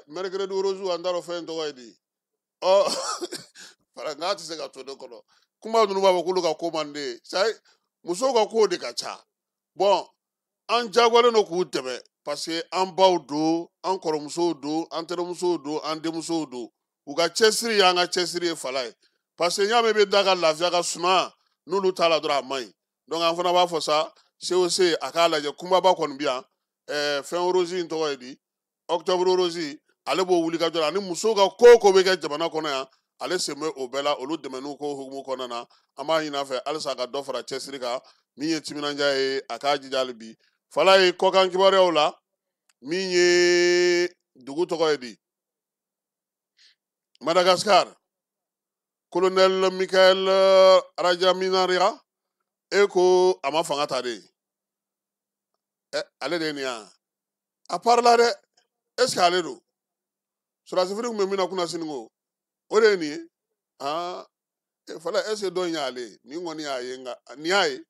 Mercredi rose, an t'a dɔn fɛn in tɔgɔ ye di. Ɔ, fara nka tɛ se ka to ne kɔnɔ. Kuma ninnu b'a fɔ k'olu ka ko man di ye, c'est musow ka ko de ka ca. Bɔn, an jagoyalen don k'u dɛmɛ, parce que an baw don, an kɔrɔmusow don, an terimusow don, an denmusow don. U ka cɛsiri y'an ka cɛsiri ye fala ye, parce que n y'a mɛn i bɛ da ka lafiya ka suma n'olu t'a la dɔrɔn, a man ɲi. Donc an fana b'a fɔ sa, COC a k'a lajɛ kunbaba kɔni bi yan fɛn rose in tɔgɔ ye di octobre rose ale b'o wuli ka jɔ la ani musow ka ko o ko bɛ kɛ jamana kɔnɔ yan ale sen bɛ o bɛɛ la olu dɛmɛniw ko hukumu kɔnɔna na an b'a ɲini a fɛ halisa a ka dɔ fara cɛsiri kan min ye timinandiya ye a k'a jija hali bi fala ye kɔkan kibaruyaw la min ye dugu tɔgɔ ye di Madagascar colonel Michael Rajaminariya e ko a ma fanga ta de ale de ye nin yan a parila dɛ est ce que ale don sɔrɔdasifini tun bɛ min na kunna sini ko o de ye nin ye aa fala est ce que dɔ in y'ale ye nin kɔni y'a ye nka nin y'a ye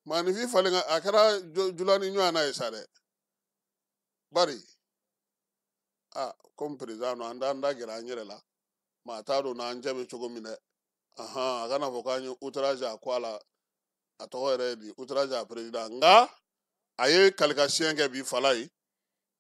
maaninfin falen a kɛra jula ni ɲɔgɔn na ye sa dɛ bari ah comme président no an t'an da gɛrɛ an yɛrɛ la maa t'a dɔn n'an cɛ bɛ cogo min dɛ ahan a kana fɔ k'an ye outrage a ko a la a tɔgɔ yɛrɛ ye di outrage a président nka a ye kalikasiyɛn kɛ bi fala ye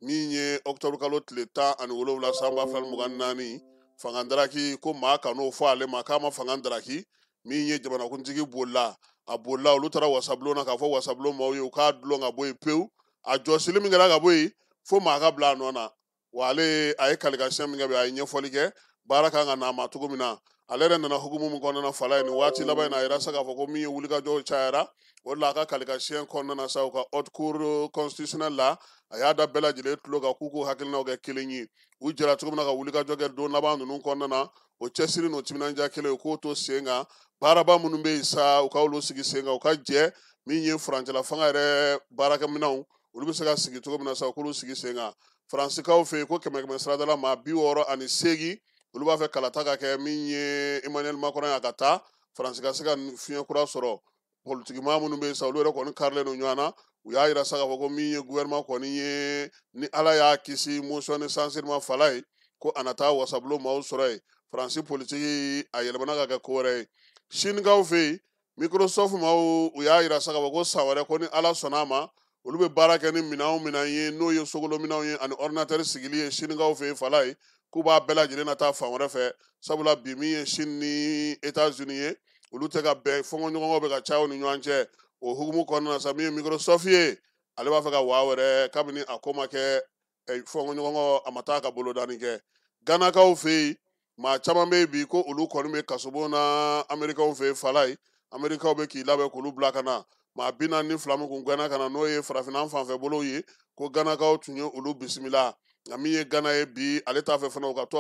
min ye octobre kalo tile 17 san 2024 fanga daraki ko maa kan'o fɔ ale ma k'a ma fanga daraki min ye jamanakuntigi bolila a bolila olu taara wasabulon na k'a fɔ wasabulon maaw ye u k'a dulon ka bɔ yen pewu a jɔsili min kɛra ka bɔ yen fo maa ka bila a nɔ na wa ale a ye kalikasiyɛn min kɛ bi a ye ɲɛfɔli kɛ baara kan ka n'a ma cogo min na ale yɛrɛ nana hukumu min kɔnɔna na fala ye nin waati laban in na a yɛrɛ se k'a fɔ ko min ye wulikajɔw cayara o de la a ka kalikasiyɛn kɔnɔna na sa u ka haute cour constitutionnelle la a y'a da bɛɛ lajɛlen tulo kan k'u k'u hakilinaw kɛ kelen ye u jɛra cogo min na ka wulikajɔ kɛ don laban ninnu kɔnɔna na o cɛsiri n'o timinandiya kelen u k'o to sen kan baaraba minnu bɛ yen sa u ka olu sigi sen kan u ka jɛ min ye furancɛla fanga yɛrɛ baarakɛminɛnw olu bɛ se ka sigi cogo min na sa u k'olu sigi sen kan faransikaw fɛ yen ko 100 saradala maa 68 olu b'a fɛ kalata ka kɛ min ye Emmanuel Macron ye a ka taa faransi ka se ka fiɲɛ kura sɔrɔ politikimaa minnu bɛ yen sa olu yɛrɛ kɔni karilen don ɲɔgɔn na u y'a yira sa k'a fɔ ko min ye gouvernement kɔni ye ni ala y'a kisi motion de censure ma fala ye ko a na taa wasabulon maaw sɔrɔ yen faransi politiki a yɛlɛmana ka kɛ ko wɛrɛ ye sinikaw fɛ yen Microsoft maaw u y'a yira sa k'a fɔ ko san wɛrɛ ko ni ala sɔnna a ma olu bɛ baara kɛ ni minɛn o minɛn ye n'o ye sogolo minɛnw ye ani ordinateur sigili ye sinikaw fɛ yen fala ye k'u b'a bɛɛ lajɛlen na taa fan wɛrɛ fɛ sabula bi min ye Chine ni États-Unis ye olu tɛ ka bɛn fɔnkɔɲɔgɔnkɔ bɛ ka caya u ni ɲɔgɔn cɛ o hukumu kɔnɔna na sa min ye Microsoft ye ale b'a fɛ ka waa wɛrɛ kabini a ko ma kɛ fɔnkɔɲɔgɔnkɔ a ma taa ka bolodani kɛ Ganakaw fɛ yen maa caman bɛ yen bi ko olu kɔni bɛ kasobon na Amerikaw fɛ yen fala ye Amerikaw bɛ k'i labɛn k'olu bila ka na maa 42 min kun gana ka na n'o ye farafinna fanfɛ bolow ye ko Ganakaw tun ye olu bisimila nka min ye Gana ye bi ale t'a fɛ fana u ka to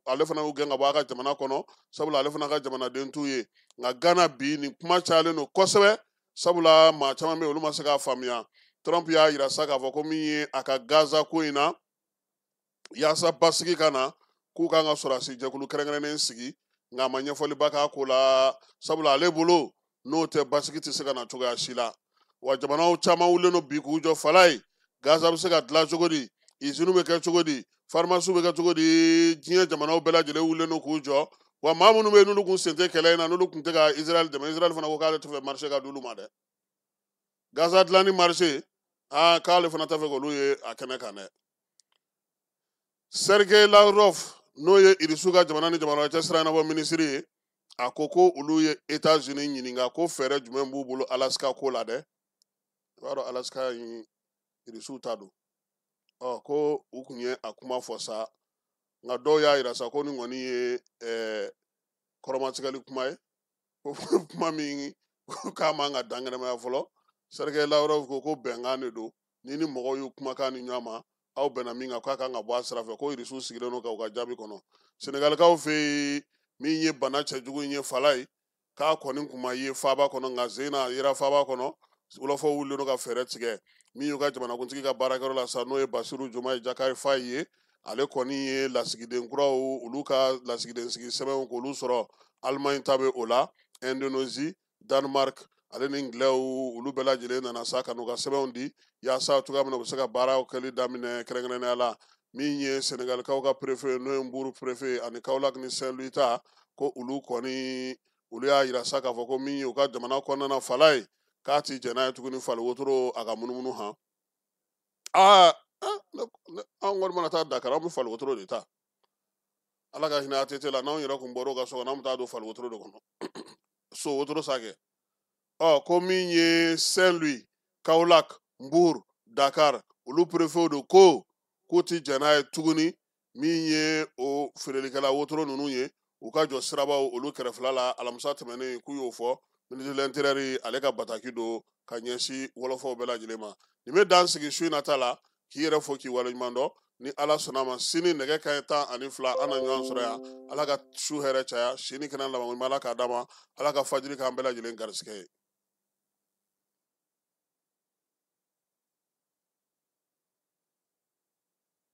ale fana y'u gɛn ka bɔ a ka jamana kɔnɔ sabula ale fana ka jamanaden t'u ye nka Gana bi nin kuma cayalen don kosɛbɛ sabula maa caman bɛ yen olu ma se k'a faamuya Trump y'a yira sa k'a fɔ ko min ye a ka Gaza ko in na yaasa basigi ka na k'u kan ka sɔrɔdasi jɛkulu kɛrɛnkɛrɛnnen sigi nka a ma ɲɛfɔliba k'a ko la sabula ale bolo n'o tɛ basigi tɛ se ka na cogoya si la wa jamanaw caman wulilen don bi k'u jɔ fala ye Gaza bɛ se ka dilan cogo di iziniw bɛ kɛ cogo di farimasiw bɛ kɛ cogo di diɲɛ jamanaw bɛɛ lajɛlen wulilen don k'u jɔ wa maa minnu bɛ yen n'olu kun sen tɛ kɛlɛ in na n'olu kun tɛ ka Israël dɛmɛ Israël fana ko k'ale tɛ fɛ marché ka d'olu ma dɛ Gaza dilanni marché aa k'ale fana t'a fɛ k'olu ye a kɛnɛ kan dɛ Sergei Lavrov n'o ye Irisiw ka jamana ni jamana cɛ sira ɲɛnabɔ minisiri ye a ko ko olu ye États-Unis ɲininka ko fɛɛrɛ jumɛn b'u bolo Alaska ko la dɛ i b'a dɔn Alaska in Irisiw ta don ɔ ko u kun ye a kuma fɔ sa nka dɔw y'a yira sa ko nin kɔni ye kɔrɔmatigɛli kuma ye ko kuma min k'a man ka dankɛnɛmaya fɔlɔ Sergei Lavrov ko ko bɛnkan de don ni ni mɔgɔw y'u kumakan ni ɲɔgɔn ma aw bɛnna min kan k'a kan ka bɔ a sira fɛ ko Irisiw sigilen don ka u ka jaabi kɔnɔ Senegalikaw fɛ yen min ye bana cɛjugu in ye fala ye k'a kɔni kun ma ye faaba kɔnɔ nka zen a yera faaba kɔnɔ wulafɔ wulilen don ka fɛɛrɛ tigɛ min y'u ka jamanakuntigi ka baarakɛyɔrɔ la sa n'o ye Basiru Jomayi Jakari Fayi ye ale kɔni ye lasigiden kuraw olu ka lasigiden sigi sɛbɛnw k'olu sɔrɔ Allemagne ta bɛ o la Indonésie Danemark ale ni Anglais olu bɛɛ lajɛlen nana sa ka n'u ka sɛbɛnw di yaasa cogoya min na u bɛ se ka baaraw kɛli daminɛ kɛrɛnkɛrɛnnenya la min ye Senegalikaw ka préfet n'o ye Mbour préfet ani Kaolack ni Saint-Louis ta ko olu kɔni olu y'a yira sa k'a fɔ ko min ye u ka jamana kɔnɔna na fala ye k'a ti jɛn n'a ye tuguni fali wotoro a ka munumunu han aa anw kɔni mana taa Dakar an bɛ fali wotoro de ta ala ka hinɛ ATT la n'anw yɛrɛ kun bɔr'o ka so kɔnɔ an bɛ taa don fali wotoro de kɔnɔ so wotoro sa kɛ Ɔ ko min ye Saint Louis, Kaolack, Mbour, Dakar, olu préfetw de ko k'u ti jɛn n'a ye tuguni min ye o feerelikɛla wotoro ninnu ye u ka jɔ sirabaw olu kɛrɛfɛla la. Alamisa tɛmɛnen k'u y'o fɔ. Ministre de l'Intérieur ale ka bataki don ka ɲɛsin wɔlɔfɔw bɛɛ lajɛlen ma. Nin bɛ dan sigi su in na ta la, k'i yɛrɛ fo k'i waleɲuman dɔn. Ni Ala sɔnna ma, sini nɛgɛ kanɲɛ 12 an na ɲɔgɔn sɔrɔ yan. Ala ka su hɛrɛ caya, si ni kɛnɛ laban ɲuman Ala k'a d'a ma. Ala ka fajiri k'an bɛɛ lajɛlen garisigɛ ye.